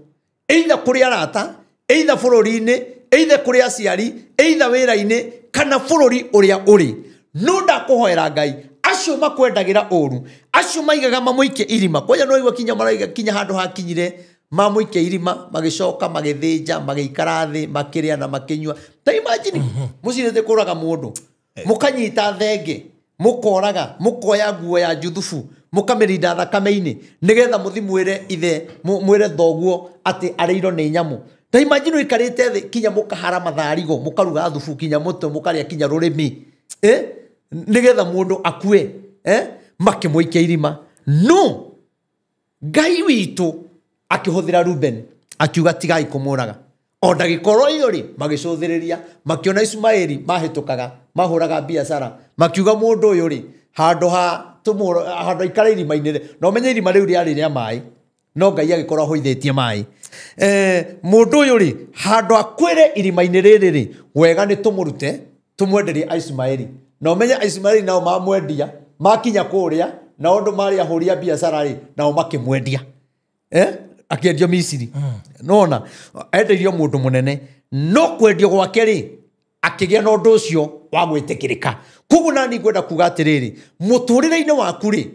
either kũrĩ arata, either bũrũri-inĩ, either kũrĩ aciari, either wĩra-inĩ, kana bũrũri ũrĩa ũrĩ. No ndakũhoera Ngai, acio makwendagĩra ũru, acio maigaga mamũikie irima. Kwanja no igua kinya maraiga kinya handũ hakinyire, mamũikie irima, magĩcoka magĩthĩnja, magĩikara thĩ, makĩrĩa na makĩnyua. Ta imagine, mũcirĩte kũraga mũndũ, mũkanyita thenge, mũkoraga, mũkoya nguo ya Juthubu, mũkamĩrinda thakame-inĩ, nĩgetha mũthi mwĩre ithe, mwĩre thoguo atĩ arĩirwo nĩ nyamũ. Ta imagine ũikarĩte thĩ kinya mũkahara matharigo, mũkaruga thubu kinya mũtwe, mũkarĩa kinya rũrĩmĩ, nĩgetha mũndũ akue, makĩmũikia irima. No Ngai witũ akĩhũthĩra Ruben, akiuga tigai kũmũraga. O ndagĩkorwo ĩyo rĩ, magĩcũthĩrĩria, makĩona Ishumaeli mahĩtũkaga, mahũraga biacara, makiuga mũndũ ũyũ rĩ, handũ ha tũmũra, handũ aikare irima-inĩ rĩ, na ũmenye irima rĩu rĩarĩ rĩa maĩ, no Ngai agĩkorwo ahũithĩtie maĩ. Mũndũ ũyũ rĩ, handũ akwĩre irima-inĩ rĩrĩ rĩ, wega nĩ tũmũrute, tũmwenderie Ishumaeli. Na ũmenye Ishumaeli nao mamwendia, makinya kũrĩa, na ũndũ marĩ ahũri a biacara rĩ, nao makĩmwendia. Akĩendio Misiri. Nona, endeirio mũndũ mũnene, no kwendio gwake rĩ, akĩgĩa na ũndũ ũcio wa gwĩtĩkĩrĩka. Koguo nani ngwenda kuga atĩrĩrĩ, mũtũrĩre-inĩ waku rĩ,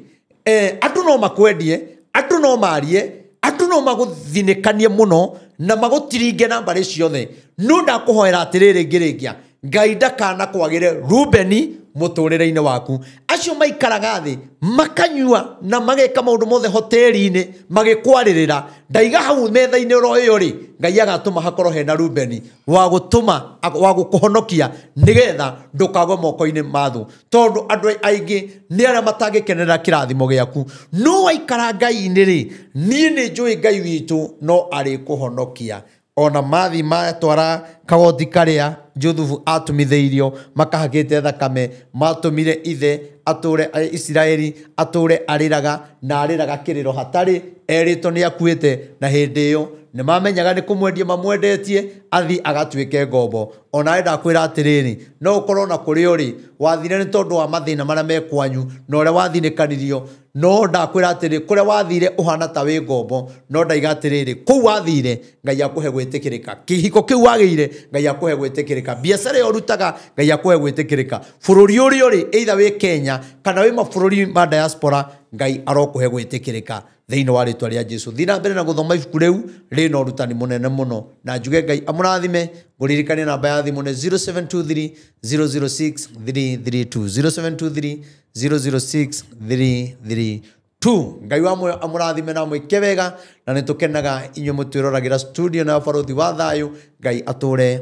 andũ no makwendie, andũ no marie, andũ no magũthinĩkanie mũno na magũtiringe na mbarĩ ciothe. No ndakũhoera atĩrĩrĩ ngĩrĩkia, Ngai ndakanakwagĩre Rubeni mũtũrĩre-inĩ waku. Acio maikaraga thĩ makanyua na mageka maũndũ mothe hoteli-inĩ magĩkwarĩrĩra, ndaiga hau metha-inĩ oro ĩyo rĩ, Ngai agatũma hakorwo hena Rubeni wa gũtũma, wa gũkũhonokia nĩgetha ndũkagwe moko-inĩ ma thũ. Tondũ andũ aingĩ nĩ arĩa matangĩkenera kĩrathimo gĩaku. No waikara Ngai-inĩ rĩ, niĩ nĩ njũĩ Ngai witũ no arĩkũhonokia. Ona mathi matwara kagoti karĩa Juthubu atumithĩirio makahakĩte thakame, matũmire ithe atũre Isiraeli atũre arĩraga na arĩraga kĩrĩro hatarĩ, erĩtwo nĩ akuĩte, na hĩndĩ ĩyo nĩ mamenyaga nĩ kũmwendia mamwendetie athi agatuĩke ngombo. Ona ndakwĩra atĩrĩrĩ, no ũkorwo na kũrĩa ũrĩ wathire nĩ tondũ wa mathĩna marĩa me kwanyu na ũrĩa wathinĩkanirio, no ndakwĩra atĩrĩ, kũrĩa wathire ũhana ta wĩ ngombo, no ndaiga atĩrĩrĩ, kũu wathire Ngai akũhe gwĩtĩkĩrĩka, kĩhiko kĩu wagĩire Ngai akũhe gwĩtĩkĩrĩka, biacara ĩyo ũrutaga Ngai akũhe gwĩtĩkĩrĩka, bũrũri ũrĩa ũrĩ either wĩ Kenya kana wĩ mabũrũri ma diaspora Ngai arokũhe gwĩtĩkĩrĩka thĩinĩ wa rĩtwa rĩa Jesu. Thiĩ na mbere na gũthoma ibuku rĩu rĩna ũrutani mũnene mũno, na njuge Ngai amũrathime. Ngũririkanie namba ya thimũ nĩ 0723 006 332, 0723 006 332. 2. Ngai wa muoyo amũrathime na amwĩke wega, na nĩ tũkenaga inyuĩ mũtwĩroragĩra studio na Barũthi wa Thayũ. Ngai atũre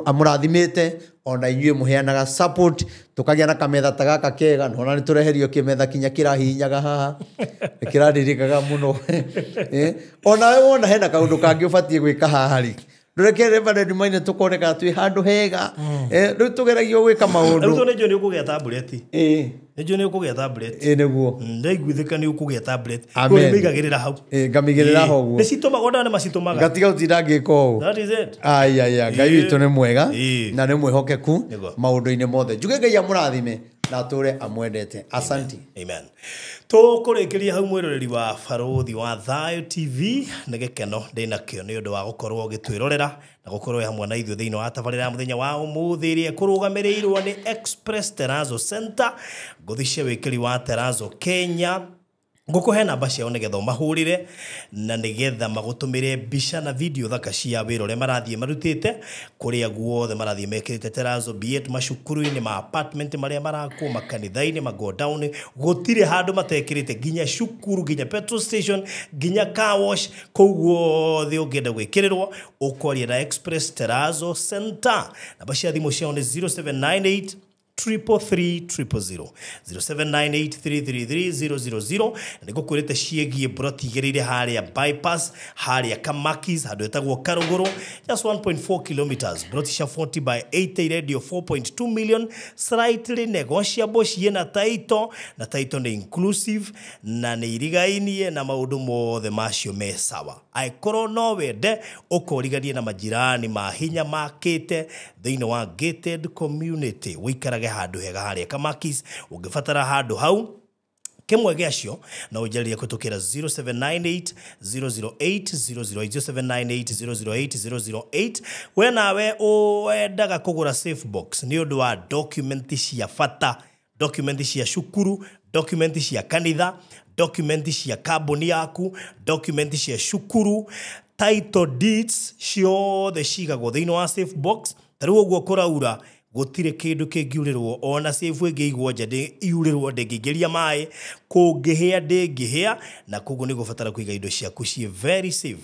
amũrathimĩte, ona inyuĩ mũheanaga support, tũkagĩa na kametha ta gaka kega, na ona nĩ tũreherio kĩmetha kinya kĩrahihinyaga haha, nĩ kĩrandirikaga mũno. Onawe wona hena kaũndũ kangĩ ũbatiĩ gwĩka haha rĩ, ndũreke Reverend Maina tũkoneka twĩ handũ hega. Rĩu tũgeragio gwĩka maũndũ. Rĩu nĩ njũĩ nĩ ũkũgĩa tablet. Nĩ njũĩ nĩ ũkũgĩa tablet. Nĩguo. Ndaiguithĩka nĩ ũkũgĩa tablet. Kũrĩ mĩigagĩrĩra hau. Ngamĩigĩrĩra hau ũguo. Nĩ citũmaga, ona nĩ macitũmaga. Ngatiga gũtinda ngĩka ũũ. That is it. Aya, Ngai witũ nĩ mwega na nĩ mwĩhokeku maũndũ-inĩ mothe. Njuge Ngai amũrathime na atũre amwendete. Asante. Amen. Tũkũrĩkĩria hau mwĩroreri wa Barũthi wa Thayũ TV, nĩ gĩkeno ndĩnakĩo nĩ ũndũ wa gũkorwo ũgĩtwĩrorera na gũkorwo hamwe na ithuĩ thĩinĩ wa tabarĩra ya mũthenya wa ũmũthĩ ĩrĩa ĩkũrũgamĩrĩirwo nĩ Express Terrazzo Center, ngũthi cia wĩkĩri wa Terrazzo Kenya. Ngũkũhe namba ciao nĩgetha ũmahũrĩre na nĩgetha magũtũmĩre mbica na video thaka cia wĩra ũrĩa marathiĩ marutĩte kũrĩa guothe marathiĩ mekĩrĩte Terrazzo, be it macukuru-inĩ, ma apartment marĩa marakwo, makanitha-inĩ, ma godown, gũtirĩ handũ matekĩrĩte, nginya cukuru, nginya petrol station, nginya car wash, kũu guothe ũngĩenda gwĩkĩrĩrwo ũkwaria na Express Terrazzo Center. Namba cia thimũ ciao nĩ 0798 333 000, 0798 333 000. Na nĩngũkwĩrĩte ciĩgiĩ broti igĩrĩire harĩa bypass, harĩa Kamakis, handũ hetagwo Karũgũrũ, just 1.4 kilometers. Broti cia 40 by 80 irendio 4.2 million, slightly negotiable, ciĩna title, na title nĩ inclusive, na nĩ irigainie na maũndũ mothe macio me sawa. Angĩkorwo no wende ũkoriganie na majirani ma hinya makĩte thĩinĩ wa gated community, wĩikarage handũ hega harĩa Kamakis. Ũngĩbatara handũ hau kĩmwe gĩacio no ũnjarĩrie kũhĩtũkĩra 0798 008 008, 0798 008 008. We nawe wendaga kũgũra safe box nĩ ũndũ wa document cia bata, document cia cukuru, document cia kanitha, document cia kambuni yaku, document cia cukuru, title deeds ciothe cigagwo thĩinĩ wa safe box. Ta rĩu ũguo kũraura gũtirĩ kĩndũ kĩngiurĩrwo, ona safe ĩngĩigwo nja yurĩrwo ndĩngĩingĩria maĩ, kũngĩhĩa ndĩngĩhĩa, na koguo nĩ ũgũbatara kũiga indo ciaku ciĩ very safe.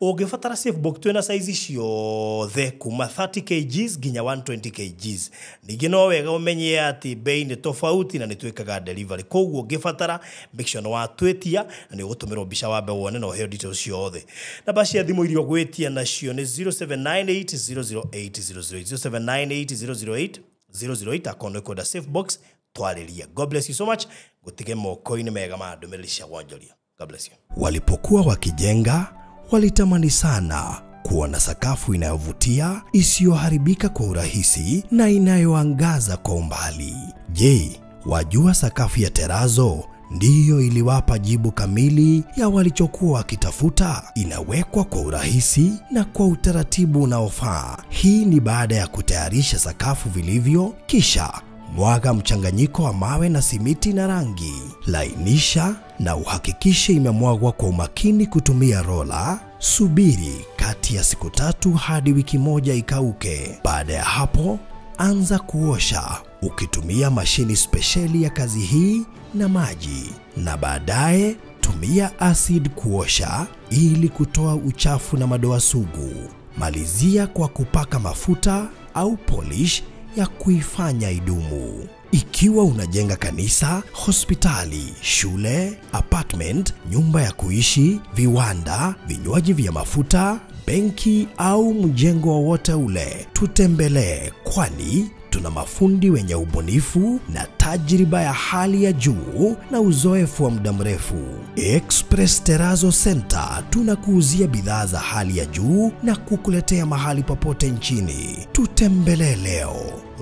Ũngĩbatara safe box twĩna size ciothe kuma 30 kgs nginya 120 kgs. Ningĩ no wega ũmenye atĩ bei nĩ tofauti na nĩ twĩkaga delivery, koguo ũngĩbatara make sure nĩ watwĩtia na nĩ ũgũtũmĩrwo mbica wambe wone na ũheo details ciothe. Namba cia thimũ iria ũgwĩtia nacio nĩ 0798 008 008, 0798 008 008. Akorwo nĩ ũkwenda safe box twarĩrie. God bless you so much. Gũtige moko-inĩ mega ma ndũmĩrĩri cia wonjoria. God bless you. Walipokuwa wakijenga, walitamani sana kuwa na sakafu inayovutia, isiyoharibika kwa urahisi na inayoangaza kwa umbali. Je, wajua sakafu ya Terrazzo ndiyo iliwapa jibu kamili ya walichokuwa wakitafuta? Inawekwa kwa urahisi na kwa utaratibu unaofaa. Hii ni baada ya kutayarisha sakafu vilivyo, kisha mwaga mchanganyiko wa mawe na simiti na rangi. Lainisha na uhakikishe imemwagwa kwa umakini kutumia rola. Subiri kati ya siku 3 hadi wiki 1 ikauke. Baada ya hapo, anza kuosha ukitumia mashini spesheli ya kazi hii na maji, na baadaye tumia acid kuosha ili kutoa uchafu na madoa sugu. Malizia kwa kupaka mafuta au polish ya kuifanya idumu. Ikiwa unajenga kanisa, hospitali, shule, apartment, nyumba ya kuishi, viwanda, vinywaji vya mafuta, benki au mjengo wowote ule, tutembelee, kwani tuna mafundi wenye ubunifu na tajriba ya hali ya juu na uzoefu wa muda mrefu. Express Terrazzo Center tunakuuzia bidhaa za hali ya juu na kukuletea mahali popote nchini. Tutembelee leo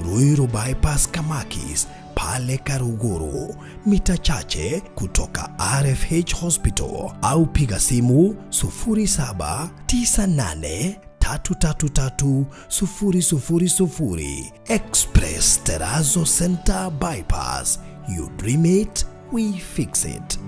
Ruiru Bypass Kamakis pale Karuguru, mita chache kutoka RFH Hospital, au piga simu 0798 333 000. Express Terrazzo Center Bypass. You dream it, we fix it.